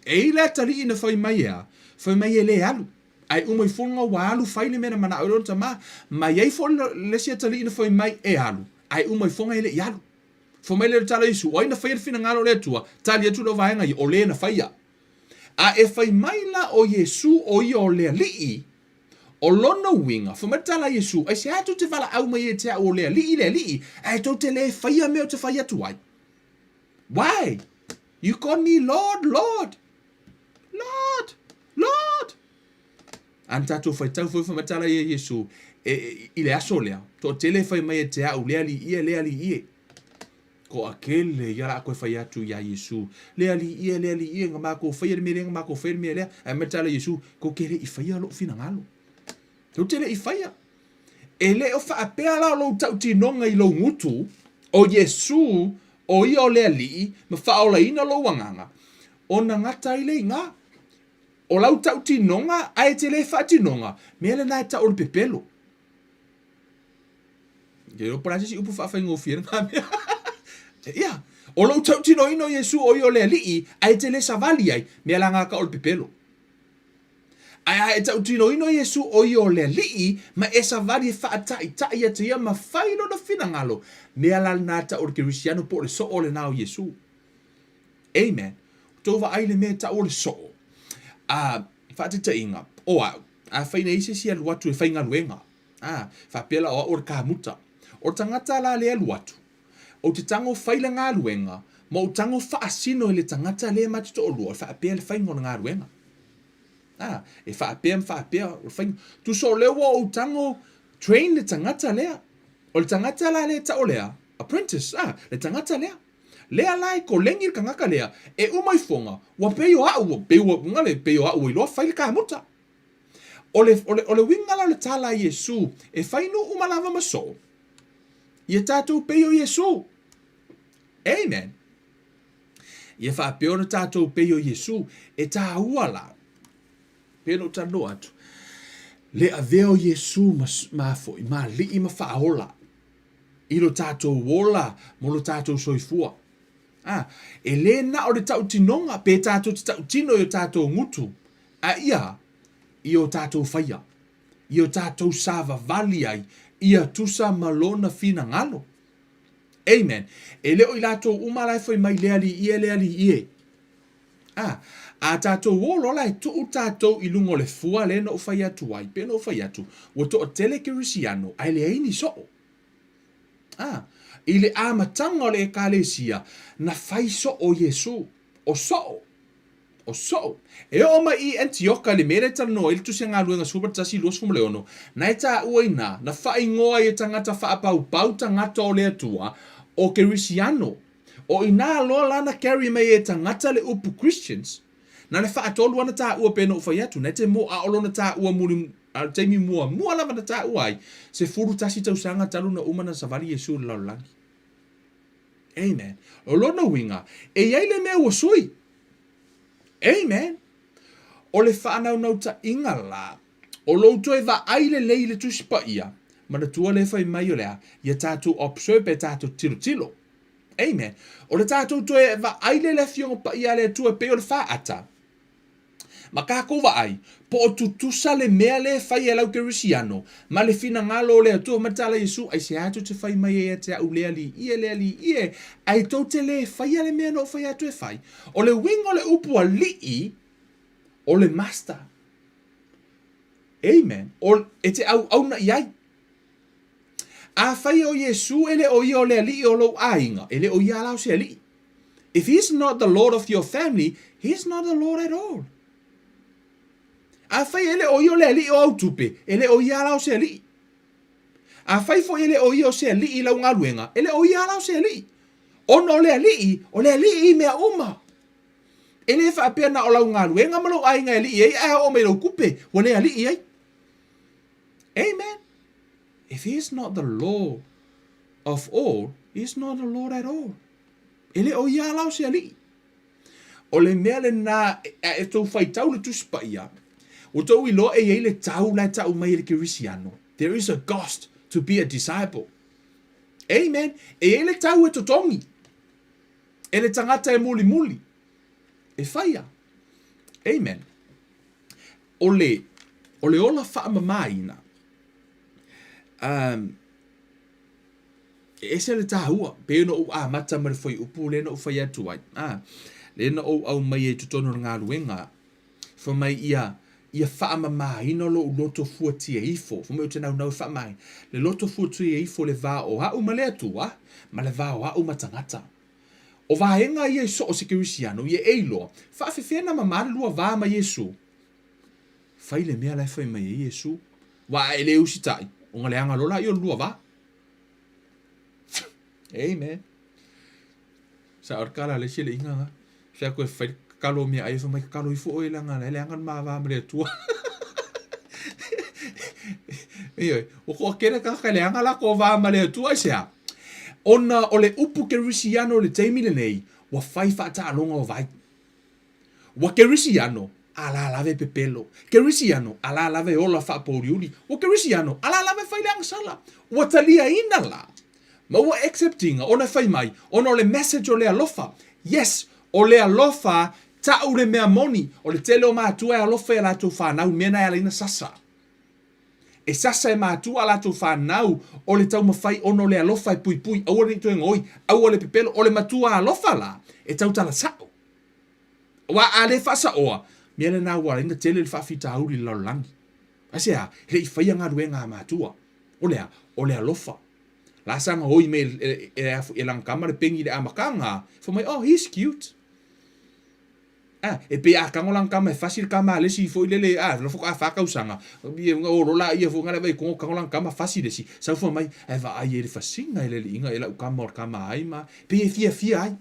E i le atalii na fai mai ea, fai mai e le alu. Ae uma ifoga ua alu fai le mea na manao ai lona tama. Ma i ai foi le isi atalii na fai mai e alu, ae uma ifoga e le i alu. Fai mai lea o le tala a Iesu, o ai na faia le finagalo o le Atua? Tali atu lea vaega ia, o le na faia. A e fai mai la ʻo Iesū ʻo ia o le Aliʻi, ʻo lona uiga, fai mai le tala a Iesū, Aisea tou te valaau mai ai te au o le Aliʻi, le Aliʻi, ae tou te lē faia mea ou te fai atu ai? Why? You call me Lord, Lord, Lord, Lord. A na tatou faitau foi fai mai le tala ia Iesū, e, e, i le aso lea, toatele e fai mai e te au, le Alii e, le Alii e. Toatele ia la koe fai atu iā Iesu, Le Alii e, le Alii e, na makou faia le mea lea, na makou faia le mea lea. Ae mai tala Iesu, Kou te le i faia lou finagalo. Kou te le i faia. E le o faapea la o lou tautinoga i lou gutu, o Iesu, o ia o le Alii, ma faaolaina lou agaga, ona gata ai lea i ina. O lau tautinoga ae te le faatinoga, mea lena e tau o le pepelo. Ke iloa po o le a se isi upu faafaigofie lena mea. Ia, o lou tautinoina o Iesu o ia o le Alii, ae te le savali ai, mea la gata o le pepelo. Ae a e tautinoina o Iesu o ia o le Alii, ma e savali e faataitai ia te ia ma fai lona finagalo, mea la lena tau o le Kerisiano po o le soo lena o Iesu. Amen. Tou vaai le mea e tau o le soo. A, faataitaiga, o au, afai na i ai se isi e alu atu e faigaluega, A, faapea la o au o le kamuta. O le tagata la lea e alu atu, Ou te tago fai le galuega, ma ou tago faasino i le tagata lea ma te toalua, o le faapea le faiga o le galuega. A, e faapea ma faapea o le faiga. Tusa o lea ua ou tago train le tagata lea. O le tagata la lea e tau o le a? Apprentice, a, le tagata lea. Lea la e koleni le tagata lea, e uma ifoga, ua pei o au, ua pei ua, ngale, pei o au ua iloa fai le kamuta. O le, o le, o le uiga la o le tala a Iesu, e fai nuu uma lava ma soo, ia tatou pei o Iesu. Amen. Ia faapea ona tatou pei o Iesu, e tāua la, pei ona ou talanoa atu, le avea o Iesu ma, ma foi, ma alii ma faaola i lo tatou ola mo lo tatou soifua. A, e lē na o le tautinoga pe tatou te tautino i o tatou gutu, a ia i o tatou faia, i o tatou savavali ai ia tusa ma Lona finagalo. Amen. E le o i latou uma la e fai mai le Alii e, le Alii e. A, a tatou o loa la e tuu tatou i luga o le fua lea na ou fai atu ai, pei ona ou fai atu, ua toatele Kerisiano ae leai ni soo. A, i le amataga o le Ekalesia, na fai soo Iesu. O soo. O soo. E oo mai i Antioka i le mea lea e talanoa ai le Tusi a Galuega 11, 26, na e taua inā, na faaigoa ai e tagata faapaupau tagata o le Atua, o Kerisiano. O inā loa la na carry mai ai e tagata le upu Christians, na le faatolu lava na taua pei ona ou fai atu, na e te mo a o lona taua muli, a o le taimi muamua lava na taua ai, 11 tausaga talu ona uma na savali Iesu i le lalolagi. Amen. O lona uiga, e i ai le mea ua sui. Amen. O le faanaunautai-ga la, o lou toe vaai lelei i le Tusi Paia, manatua lea fai mai o le a? Ia tatou observe pe tatou tilotilo. Amen. O le tatou toe vaai lea i le Afioga Paia a le Atua e pei o le faata. Ma tatou vaai, po o tutusa le mea lea e fai e lau Kerisiano ma le finagalo o le Atua ma le tala Iesu, aisea tou te fai mai ai ia te a'u le Alii e, le Alii e, ae tou te le faia le mea na ou fai atu e fai? O le uiga o le upu alii, o le master. Amen. O, e te auauna i ai. Afai o Iesu e le o ia o le alii o lou aiga, e le o ia la o se alii. If he is not the Lord of your family, he is not the Lord at all. Afai e le o ia o le alii o au tupe, e le o ia la o se alii. Afai foi e le o ia o se alii i lau galuega, e le o ia la o se alii. Ona o le alii, o le alii i mea uma. E le faapea na o lau galuega ma lou aiga e alii ai, ae a oo mai i lou tupe, ua le alii ai. Amen. If he is not the Lord of all, he is not the Lord at all. E le o ia la o se alii. O le mea lena e tou faitau le Tusi Paia, ua tou iloa e i ai le tau la e tau mai e le Kerisiano. There is a cost to be a disciple. Amen. E i ai le tau e totogi e le tagata e mulimuli e faia. Amen. O le, o le ola faamamaina, um, e ese le tāua, pei ona ou amata ma le fuaiupu lea na ou fai atu ai, a, lea na ou aumaia i totonu o le galuega, fai mai ia, ia faamamaina lou loto fuatia ifo, fai mai ou te naunau e faamamaina le loto fuatia ifo le va o a'u ma le Atua, ma le va o a'u ma tagata. O vaega ia i so o se Kerisiano, ia e iloa, faafefea na mama le lua va ma Iesu? Fai le mea la e fai mai ai Iesu. Ua a e le usitai, ona leaga loa laia o le lua va. Amen. Sa o le kala le isi le inga nga. Fai atu e fai le kakalo o meaai, fai mai kakalo ifo oe leaga la e leaga le ma va ma le Atua. Ioe, ua toatele tagata e leaga latou va ma le Atua, aisea? Ona o le upu Kerisiano i le taimi lenei, ua fai faataaloga o vai. Ua Kerisiano, a la lava e pepelo. Kerisiano, a la lava e ola faapouliuli. Ua Kerisiano, a la lava e fai le agasala. Ua taliaina la, ma ua accept ina, ona e fai mai, ona o le message o le alofa. Yes, o le alofa, tau le mea moni, o le tele o matua e alofa i a latou fanau, mea na e ala ai ona sasa. E sasa e matua a latou fanau o le taumafai ona o le alofa e puipui, aua ne i toe gaoi, aua le pepelo, o le matua alofa la e tautala sao. Aua a le faasaoa, mea lena ua ala ai ona tele le faafitauli i le lalolagi. Aisea? E le i faia galuega a matua. O le a? O le alofa. La sa gaoi mai e, e, e lana kama le peni i le amataga, fai mai, oh, he's cute. A, e pei a tago lana tama e fasi le tama a le isi foi lele, a, la faatoa fa tausaga, ia o lola ia foi ngale vai kongo tago lana tama fasi le isi, sau fai mai, ae vaai e le fasiga e le liiga e lau tama o le tama ai ma, pei e fiafia ai.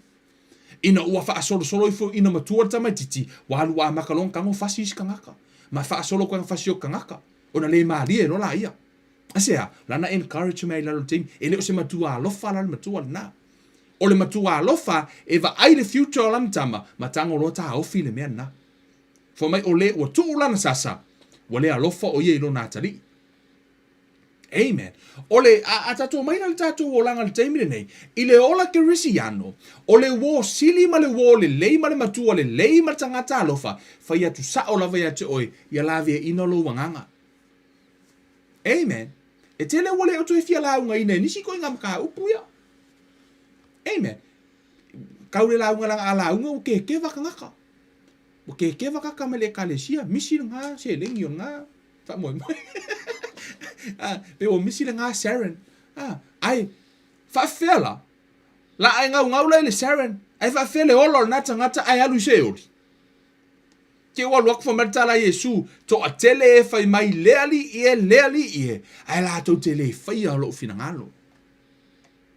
Ina ua faasolosolo ifo ina matua le tamaititi, ua alu ua amata loa ona tago fasi isi tagata, ma faasolo atu ai na fasi o tagata, ona le malie loa laia. Aisea? Lana encourage mai i lalo i le taimi, e le o se matua alofa la le matua lena. O le matua alofa e vaai le future o lana tama, ma tago loa taofi le mea lena. Fai mai o le ua tuu lana sasa, ua le alofa o ia i lona atalii. Amen. O le, a, a tatou mai la le tatou olaga i le taimi lenei, i le ola kerisiano, o le uō sili ma le uō lelei ma le matua lelei ma le tagata alofa, fai atu sao lava ia te oe, ia laveaiina lou agaga. Amen. E tele ua le o toe fia laugaina e nisi ituaiga mataupu ia. Amen. Kau le lauga leaga a lauga ua kekeva tagata. Ua kekeva kaka mai le ekalesia, misi lena seleni o lena faamoemoe. Ah, pe ua misi lena Sharon. Ah, ai, faafefea la? La a e gaugau la i le Sharon, ae faafefea le ola o lena tagata ae alu i Seoli? Te ua alu atu fai mai le tala a Iesu, Toatele e fai mai le Alii e, le Alii e, ae latou te le faia lou finagalo.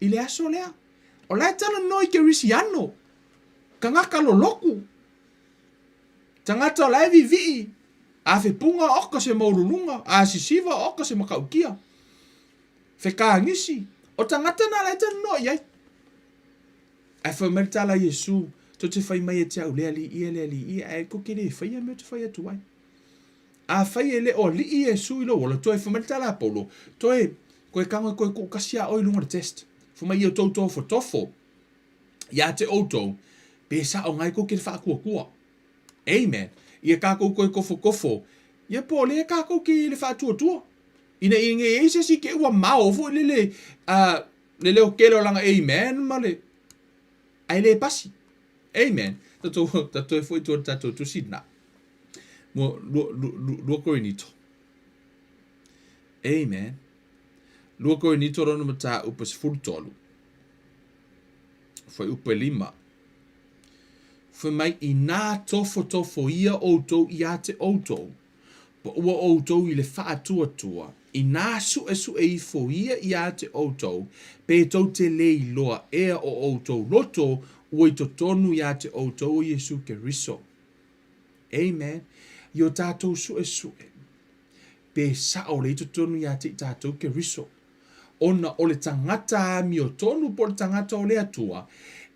I le aso lea, o la e talanoa i Kerisiano, tagata lolotu, tagata o la e vivii, a fepuga oka se maululuga, a sisiva oka se matautia, fekagisi, o tagata na la e talanoa i ai. Ae fai mai le tala a Iesu, Tou te fai mai e te au, le Alii e, le Alii e, ae kou te le faia mea ou te fai atu ai. Afai e le o alii Iesu i lou ola, toe fai mai le tala a Paulo, Toe, koe tago e koe tuukasi a oe i luga o le test. Fai mai ia outou tofotofo ia te outou, pe sao ngai kou te le faatuatua. Amen. Ia tatou toe tofotofo, ia po o lea tatou te le faatuatua. Ina ia nei ai se isi te ua mao foi lele, le leo tele o lana amen ma le ae le pasi. Amen. Tatou tatou e foi tua le tatou tusi na. Mo lua lua lua Korinito. Amen. Lua Korinito lona mataupu 13. Fuaiupu e lima. Fai mai inā tofotofoia outou iā te outou Pa ua outou i le faatuatua, inā suʻesuʻe ifo ia iā te outou, pe tou te le iloa ea o outou loto ua i totonu iā te outou o Iesu Keriso. Amen. I o tātou suʻesuʻe, pe sao le i totonu iā te i tātou Keriso. Ona o le tagata amiotonu po o le tagata o le Atua,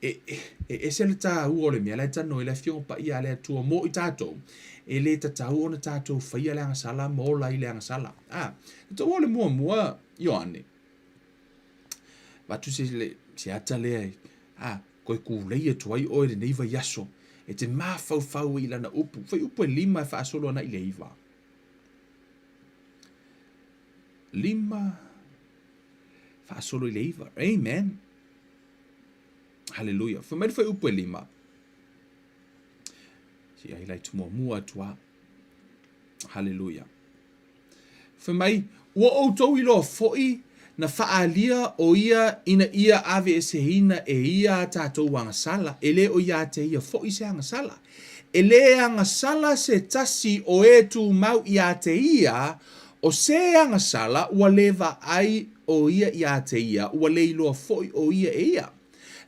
e, e ese le tāua o le mea la e talanoa i le Afioga Paia a le Atua mo i tātou, e le tatau ona tātou faia le agasala ma ola i le agasala. A, tatau o le muamua, Ioane, avatu se, le, se ata lea, a, koe kūlei atu ai oe lenei vaiaso, e te mafaufau i lana upu, fuaiupu e lima e faasolo ana i le iva. Lima, faasolo i le iva. Amen. Haleluia. Fai mai le fuaiupu e lima. Si ai lai muamua atu a. Haleluia. Fai mai, ua outou iloa foi na faaalia o ia ina ia aveeseina e ia a tatou agasala, e le o iā te ia foi se agasala. E le agasala se tasi o e tumau iā te ia, o se agasala ua le vaai o ia iā te ia, ua le iloa foi o ia e ia.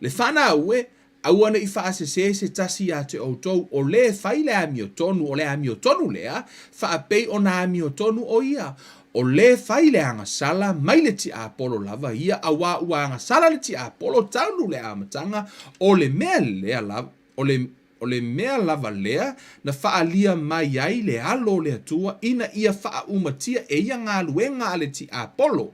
Le fanau e, aua ne i faasesē se tasi iā te outou, o le fai le amiotonu, o le amiotonu lea, faapei ona amiotonu o ia. O le fai le agasala mai le tiapolo lava ia, auā ua agasala le tiapolo talu le amataga, o le mea lea lava, O le, o le mea lava lea na faaalia mai ai le alo o le Atua ina ia faaumatia e ia galuega a le tiapolo.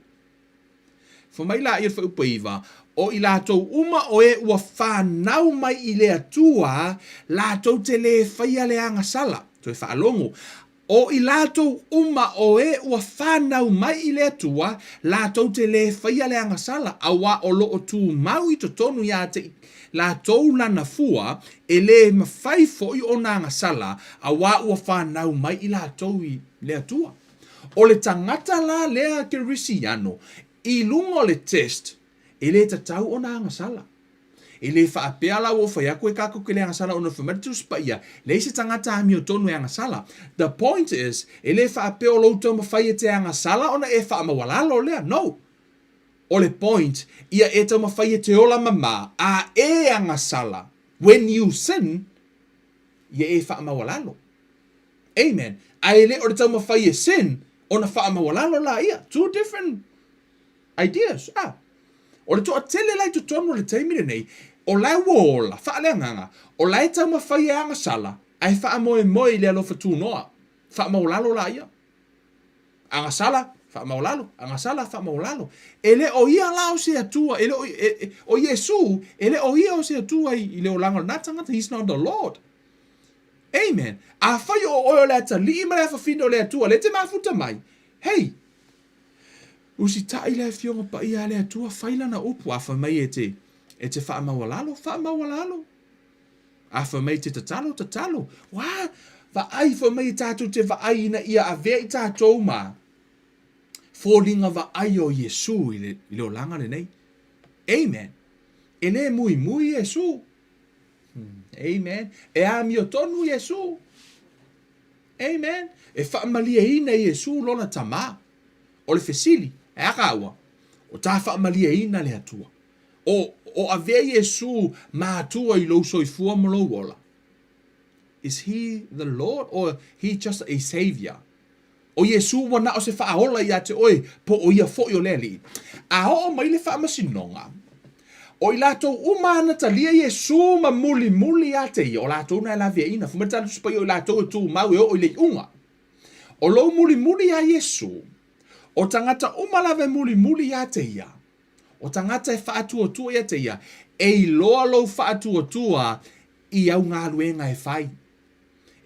Fai mai laia le fuaiupu e iva, O i latou uma o e ua fanau mai i le Atua, latou te lē faia le agasala. Toe faalogo, O i latou uma o e ua fanau mai i le Atua, latou te lē faia le agasala, auā o lo o tumau i totonu iā te i latou lana fua, e lē mafai foi ona agasala, auā ua fanau mai i latou i le Atua. O le tagata la lea Kerisiano, i luga o le test, E lē tatau ona agasala. E lē faapea la ua ou fai atu e kākou ke le agasala ona fai mai le Tusi Paia, leai se tagata amiotonu e agasala. The point is, e lē faapea o lou taumafai e te agasala ona e faamaualalo lea. No. O le point, ia e taumafai e te ola mamā, a e agasala, when you sin, ia e faamaualalo. Amen. Ae le o le taumafai e sin, ona faamaualalo laia. Two different ideas. Ah. O le toatele la i totonu o le taimi lenei, o la e ua ola, faaleagaga, o la e taumafai e agasala, ae faamoemoe i le alofa tunoa. Faamaualalo laia. Agasala, faamaualalo, agasala, faamaualalo. E le o ia la o se Atua, e le o, e, e, o Iesu, e le o ia o se Atua i, i le olaga o lena tagata. He's not the Lord. Amen. Afai o oe o le atalii ma le afafine o le Atua, lea e te mafuta mai, hei, usitai le Afioga Paia a le Atua, fai lana upu, a fai mai e te, e te faamaualalo, faamaualalo. A fai mai e te tatalo, tatalo. Wā, vaai, fai mai e tātou te vaai ina ia avea i tātou ma foliga vaai o Iesu i le, i le olaga lenei. Amen. E lē muimui Iesu. Amen. E amiotonu Iesu. Amen. E faamalieina Iesu lona Tamā. O le fesili, e a kāua? O tā faamalieina le Atua. O, o avea Iesu ma Atua i lou soifua ma lou ola. Is he the Lord or he just a savior? ʻO Iesū ua na o se faaola iā te ʻoe, po ʻo ia foʻi o le Aliʻi. A oo mai le faamasinoga, ʻo i lātou uma ana talia Iesū ma mulimuli iā te ia, ʻo lātou na e laweaʻina, fai mai le Tusi Paia o i lātou e tumau e oo i le iʻuga. ʻO lou mulimuli iā Iesū, ʻo tagata uma lava e mulimuli iā te ia, ʻo tagata e faatuatua iā te ia, e iloa lou faatuatua i au galuega e fai.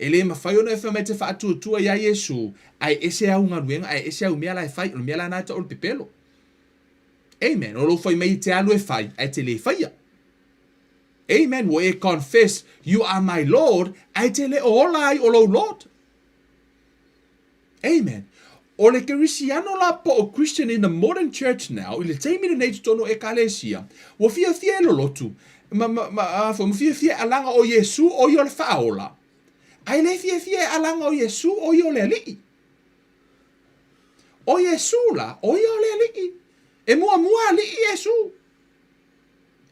E lē mafai ona e fai mai te faatuatua iā Iesū, ae ese au galuega, ae ese au mea la e fai, o le mea la na e tau o le pepelo. Amen. O lou fai mai i te alu e fai, ae te lē faia. Amen. Ua e confess, you are my Lord, ae te le o ola ai o lou Lord. Amen. O le Kerisiano la po o Christian in the modern church now, i le taimi lenei i totonu o Ekalesia, ua fiafia e lolotu, ma, ma, ma, a, ma fiafia e alaga o Iesu o ia o le faaola. Ae le fiafia e alaga o Iesu o ia o le Alii. O Iesu la, o ia o le Alii. E muamua Alii Iesu.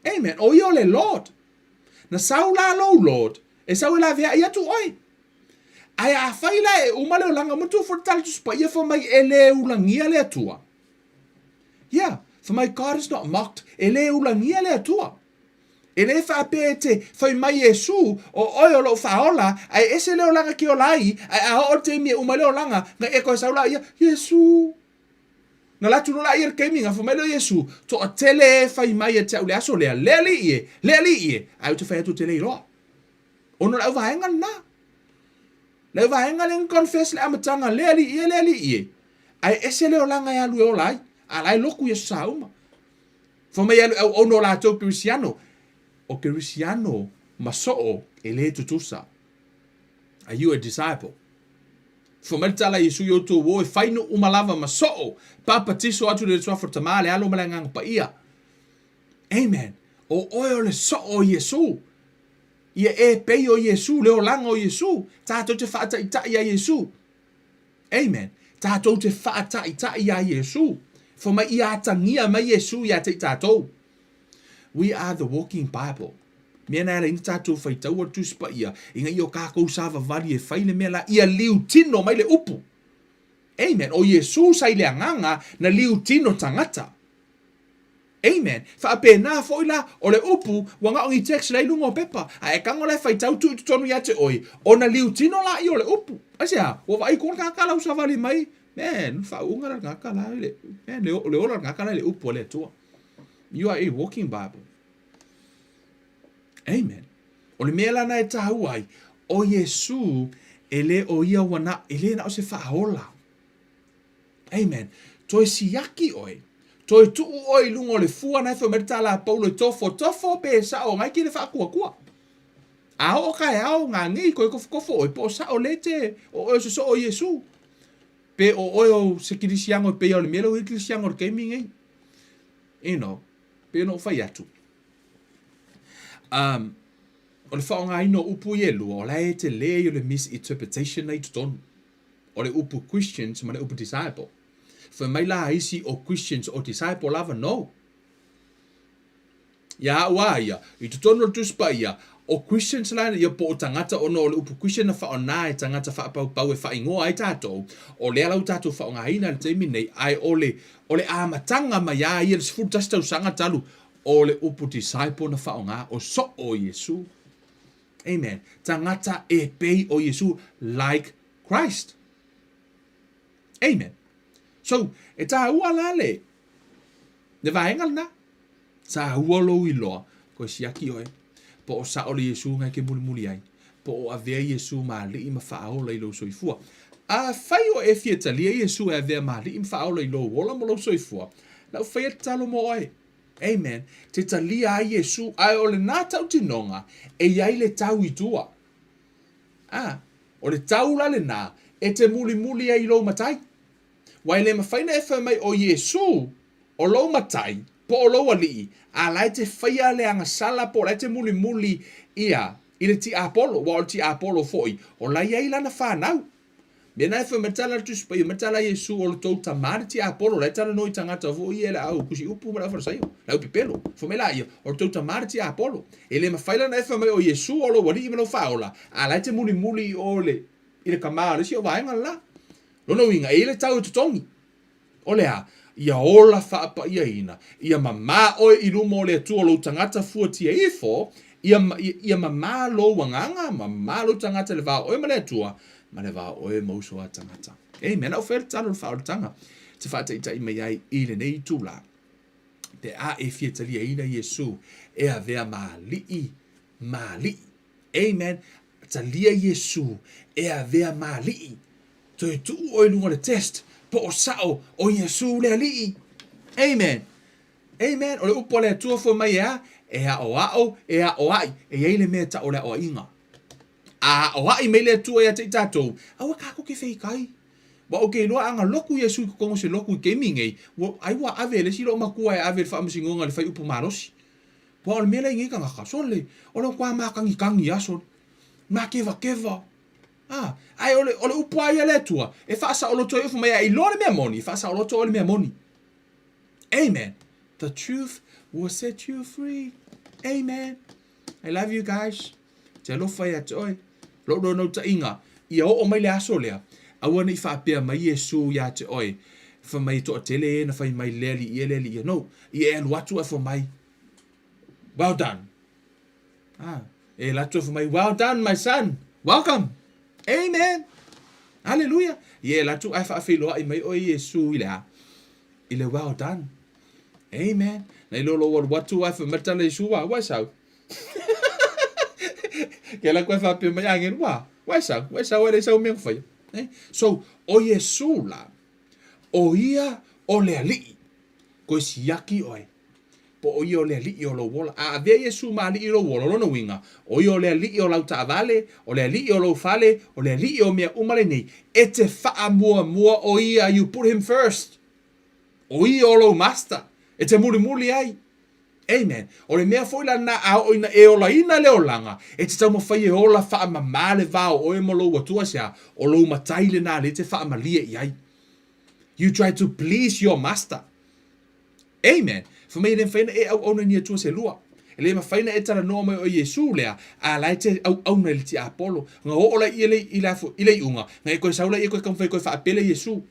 Amen. O ia o le Lord. Na sau la lou Lord, e sau e laveai atu oe. Ae afai la e uma le olaga, manatua foi le tala Tusi Paia fai mai e lē ulagia le Atua. Yeah, fai mai God is not mocked, e lē ulagia le Atua. E lē faapea e te fai mai Iesu, o oe o lou faaola, ae ese le olaga ke ola ai, ae a oo le taimi e uma ai le olaga, na e koe sau laia, Iesu. Na alu atu loa laia i le taimi, na fai mai lea o Iesu, toatele e fai mai ia te au i le aso lea, le Alii e, le Alii e, ae ou te fai atu ou te le iloa. Ona o le auvaega lena. Le auvaega lea na confess le amataga, le Alii e, le Alii e. Ae ese le olaga e alu e ola ai. A la e loku i aso sa uma. Fai mai alu e auauna o latou Kerisiano. O Kerisiano ma soo e lē tutusa. Are you a disciple? Fai mai le tala a Iesu i outou o e fai nuu uma lava ma soo, papatiso atu i le Suafa o le Tama, le Alo ma le Agaga Paia. Amen. O oe o le soo o Iesu. Ia e pei o Iesu, le olaga o Iesu. Tātou te faataʻitaʻi iā Iesu. Amen. Tātou te faataʻitaʻi iā Iesu. Fai mai ia atagia mai Iesu iā te i tātou. We are the walking Bible. Mea na ala ina tātou faitaua le Tusi Paia, ina ia o kākou savavali e fai le mea la, ia liu tino mai le upu. Amen. O Iesu sa i le agaga na liu tino tagata. Amen. Faapena foi la, o le upu, ua na o ni text la i luga o pepa, a e tago la e faitau tuu i totonu ia te oe, ona liu tino laia o le upu. Aisea? Ua vaai koa le tagata la ua savali mai, man, le faauuga la le tagata la i le, man, le, le ola o le tagata la i le upu a le Atua. You are a walking Bible. Amen. O le mea la na e tāua ai, o Iesu, e le o ia ua na, e le na o se faaola. Amen. Toe siaki ʻoe. Toe tuʻu ʻoe i luga o le fua na e fai mai le tala a Paulo e tofotofo pe e saʻo ngai ke le faakuakua. A oo kaeao ngāngei koe kofokofo ʻoe po o saʻo le te o ʻoe o se soo o Iesu. Pe o ʻoe o se Kirisiano e peia o le mea lea ua i ai Kirisiano i le taimi nei. You know. Pei ona ou fai atu, um, o le faaaogaina o upu ia e lua, o la e tele ia o le misinterpretation na i totonu. O le upu Christians ma le upu disciple. Fai mai la isi o Christians o disciple lava, no. Ia au a ia, i totonu o le Tusi Paia, o Christians la ia po o tagata ona o le upu Christian na faaaoga e tagata faapaupau e faaigoa ai tatou, o lea la ua tatou faaaogaina i le taimi nei, ae o le, o le amataga mai a ia i le 11 tausaga talu, o le upu disciple na faaaoga, o soo o Iesu. Amen. Tagata e pei o Iesu, like Christ. Amen. So, e tāua la le, le vaega lena. Tāua lou iloa, koe siaki oe, po o sao le Iesu na e ke mulimuli ai, po o avea Iesu ma alii ma faaola i lou soifua. Afai o e fia talia Iesu e avea ma alii ma faaola i lou ola ma lou soifua, lau faia tatalo mo oe. Amen. Te talia ai Iesu, ae o lena tautinoga e i ai le tau i tua. A, o le tau la lena e te mulimuli ai i lou matai. Ua e le mafai na e fai mai o Iesu o lou matai po o lou alii, a la e te faia le agasala po o la e te mulimuli ia i le tiapolo, ua o le tiapolo foi o la e i ai lana fanau. Mea na e fai mai tala le Tusi Paia, mai tala Iesu o le tou tama le tiapolo, la e talanoa i tagata foi ia le au tusi upu ma le au Farisaio, le au pepelo. Fai mai laia, o le tou tama le tiapolo. E le mafai la ona e fai mai o Iesu o lou alii ma lou faaola, a la e te mulimuli i o le, i le tama o le isi o vaega le la. Lona uiga, e i ai le tau e totogi. O le a? Ia ola faapaiaina, ia mamā oe i luma o le Atua lou tagata fuatia ifo, ia, ia mamā lou agaga, mamā lou tagata i le va o oe ma le Atua, ma le va o oe ma uso a tagata. Amen. Au fai le tatalo le faaolataga te faataitai mai ai i lenei itula. Pe a e fia taliaina Iesu e avea ma alii, ma alii. Amen. Talia Iesu e avea ma alii. Toe tuu oe i luga o le test po o sao o Iesu le Alii. Amen. Amen. O le upu a le Atua fai mai e a? E aʻoaʻo, e aʻoaʻi. E i ai le mea e taʻu o le aʻoaʻiga. A aʻoaʻi mai le Atua ia te i tatou, aua kākou ke feikai. Ua ou ke iloa a na loku Iesu i totonu o se loku i keimi nei, ua, ai ua ave e le isi loo matua e ave i le faamasinoga i le faiupu malosi. Ua o le mea lea i nei tagata, sole, o le matua mākanikani lava sole. Mākevakeva. A, ae o le, o le upu a ia le Atua, e faasaoloto ai oe, fai mai a iloa le mea moni, e faasaoloto oe i le mea moni. Amen. The truth will set you free. Amen. I love you guys. Te alofa ia te oe. Lou naunautaiga, ia oo mai le aso lea, aua ne i faapea mai Iesu ia te oe, fai mai e toatele e na fai mai le alii e le alii e. No, ia e alu atu ae fai mai, well done. Ah, e alu atu ae fai mai, well done my son, welcome. Amen. Hallelujah. Ia e alu atu ae faafeiloai mai oe Iesu i le a? I le well done. Amen. Nei lo lou alu atu ae fai mai le tala Iesu, wa, ua e sau. Ke la koe faapea mai agelu, wa, ua e sau, ua e sau, e le sau mea na faia. Eh? So, o Iesu la, o ia o le alii, koe siaki oe, po o ia o le alii o lou ola. A avea Iesu ma alii i lou ola, o lona uiga, o ia o le alii o lau taavale, o le alii o lou fale, o le alii o mea uma lenei, e te faamuamua o ia, you put him first. O ia o lou master, e te mulimuli ai. Amen. O le mea foi la lena a oo ina e olaina le olaga, e te taumafai e ola faamama le va o oe ma lou Atua, aisea? O lou matai lena lea e te faamalie i ai. You try to please your master. Amen. Fai mai e le mafai ona e auauna i ni Atua se lua. E le mafai ona e talanoa mai o Iesu lea, a la e te auauna i le tiapolo. Na oo laia le, i le, i le iuga, na e toe sau laia e toe taumafai e toe faapele Iesu.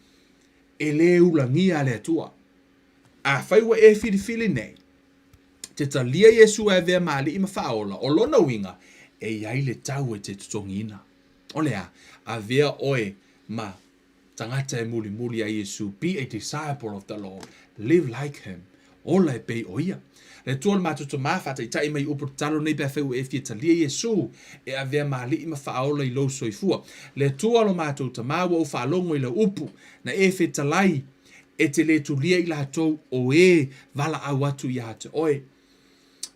E le ulagia le Atua. Afai ua e filifili nei, te talia Iesu e avea ma alii ma faaola, o lona uiga, e i ai le tau e te totogiina. O le a? Avea oe ma tagata e mulimuli ai Iesu, be a disciple of the Lord, live like him, ola e pei o ia. Le Atua o le matou Tama, faataitai mai upu tatalo nei pe afai ua e fia talia Iesu e avea ma alii ma faaola i lou soifua. Le Atua o lo matou Tama, ua ou faalogo i lau upu, na e fetalai e te lē tulia i latou o ē valaau atu iā te oe.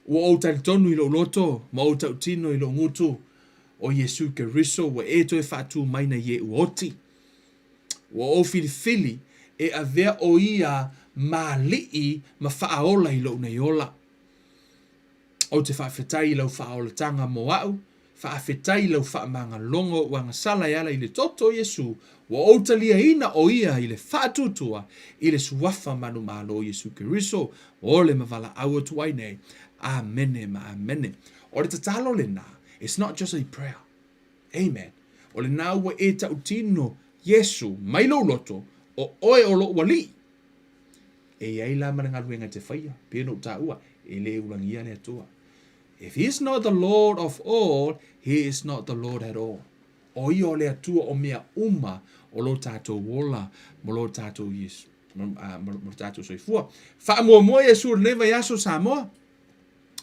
Ua ou talitonu i lou loto ma ou tautino i lou gutu, o Iesu Keriso ua e toe faatū mai na ie ua oti. Ua ou filifili e avea o ia ma Alii ma Faaola i lou nei ola. Ou te faafetai i lau faaolataga mo a'u, faafetai i lau faamagaloga o ou agasala e ala i le toto o Iesu, ua ou taliaina o ia i le faatuatua i le Suafa manumalo o Iesu Keriso, o le ma valaau atu ai nei. Amene ma amene. O le tatalo lena, it's not just a prayer. Amen. O lena ua e tautino Iesu mai lou loto, o oe o lou Alii. E i ai la ma le galuega e te faia, pei ona ou taua, e le ulagia le Atua. If he is not the Lord of all, he is not the Lord at all. O ia o le Atua o mea uma o lo tatou ola mo lo tatou Iesu, mo lo tatou soifua. Faamuamua Iesu i lenei vaiaso Samoa.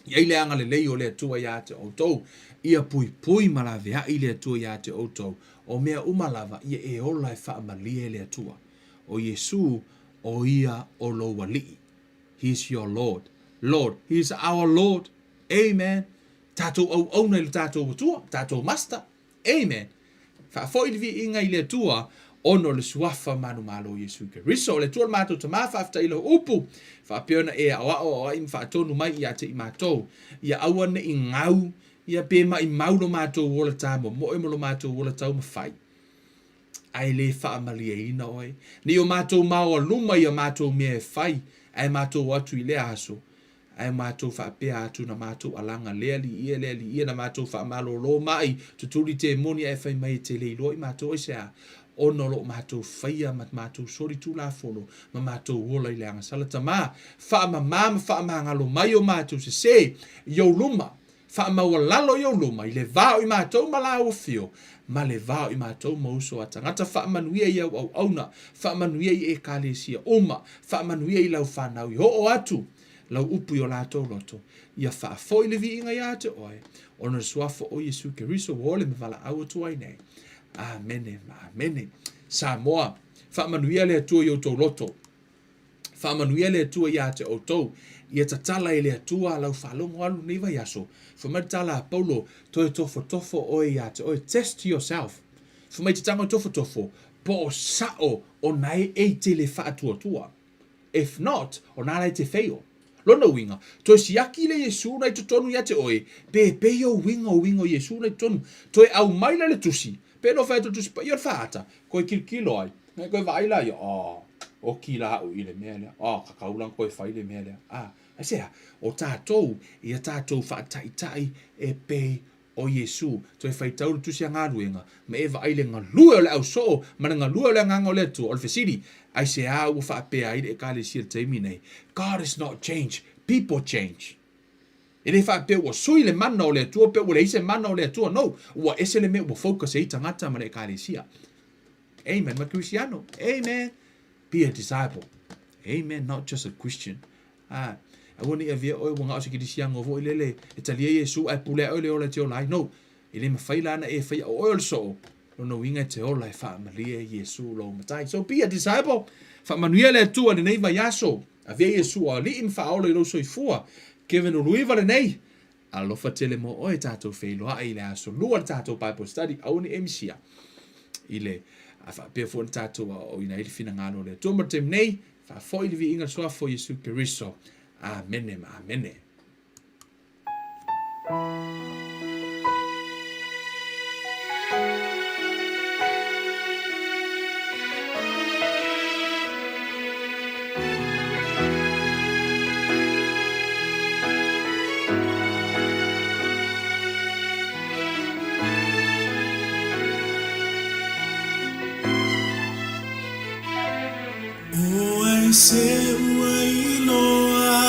I ai le agalelei o le Atua iā te outou, ia puipui ma laveai le Atua iā te outou, o mea uma lava ia e ola e faamalie le Atua. O Iesu, o ia o lou Alii. He is your Lord. Lord. He is our Lord. Amen. Tatou auauna i lo tatou Atua, tatou Master. Amen. Faafoi le viiga i le Atua ona o le suafa manumalo o Iesu Keriso. O le Atua le matou Tama, faafetai i lau upu, faapea ona e aoao aoai ma faatonu mai ia te i matou, ia aua ne i gau, ia pe maimau lo matou ola tamomoe ma lo matou ola taumafai, ae le faamalieina oe, ne i o matou maoaluma i a matou mea e fai, ae matou o atu i lea aso, Ae matou faapea atu na matou alaga lea liia lea liia na matou faamalolo mai tutuli temoni ae fai mai e te le iloa i matou aisea ona o loo matou faia ma matou soli tulafono ma matou ola i le agasala tama faamama ma faamagalo mai o matou sese i ou luma faamaualalo i ou luma i le va o i matou ma lau afio ma le va o i matou ma uso a tagata faamanuia i au auauna faamanuia i ekalesia uma faamanuia i lau fanau i oo atu lau upu i o latou loto, ia faafoi le viiga iā te oe, ona o le suafa o Iesu Keriso ua ole ma valaau atu ai nei. Amene ma amene. Samoa, faamanuia le Atua i outou loto. Faamanuia le Atua iā te outou. Ia tatala e le Atua lau faalogo alu lenei vaiaso. Fai mai le tala a Paulo, toe tofotofo oe iā te oe. Test yourself. Fai mai te tago e tofotofo, po o sao o nae e te le faatuatua. If not, o nā la e te fail. Lona uiga, toe siaki le Iesu na i totonu ia te oe, pēpē ou uiga o uiga o Iesu na i totonu. Toe aumai la le tusi, pē no whai atu le tusi paia o le whaata, koe kilokilo ai, ngai koe vaai la ia, oh, oki la au i le mea lea, oh, kakau la koe whai le mea lea. Ah, aisea, o tātou, ia tātou whaataitai e pei o Iesu, toe faitau le Tusi a Galuega, ma e vaai le galue o le ausoo ma le galue o le Agaga o le Atua. O le fesili, aisea ua faapea ai le Ekalesia i le taimi nei? God is not change, people change. E le faapea ua sui le mana o le Atua pe ua leai se mana o le Atua. No, ua ese le mea ua focus ai tagata ma le Ekalesia. Amen, ma Kristiano. Amen. Be a disciple. Amen, not just a Christian. A, aua ne i avea oe ua gao se kerisiano foi lele e talia Iesu ae pule ae oe le ola e te ola ai. No, e le mawhai la na e whai o oe o le soo. Lona uiga e te ola e faamalie Iesu lou matai. So be a disciple. Faamanuia le Atua i lenei vaiaso. Avea Iesu o Alii ma faaola i lou soifua. Kevin Uluiva lenei. Alofa tele mo oe tatou feiloai i le aso lua le tatou Bible study aua ne i e misia i le a faapea foi ona tatou aoaoina ai le finagalo o le Atua mo le taimi nei faafoi le viiga le suafa o Iesu Keriso. Amene ma amene. O ai se ua iloa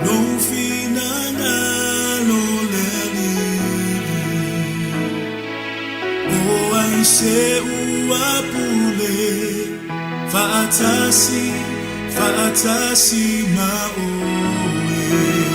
lou finagalo le Alii? O ai se ua pule faatasi, faatasi ma oe?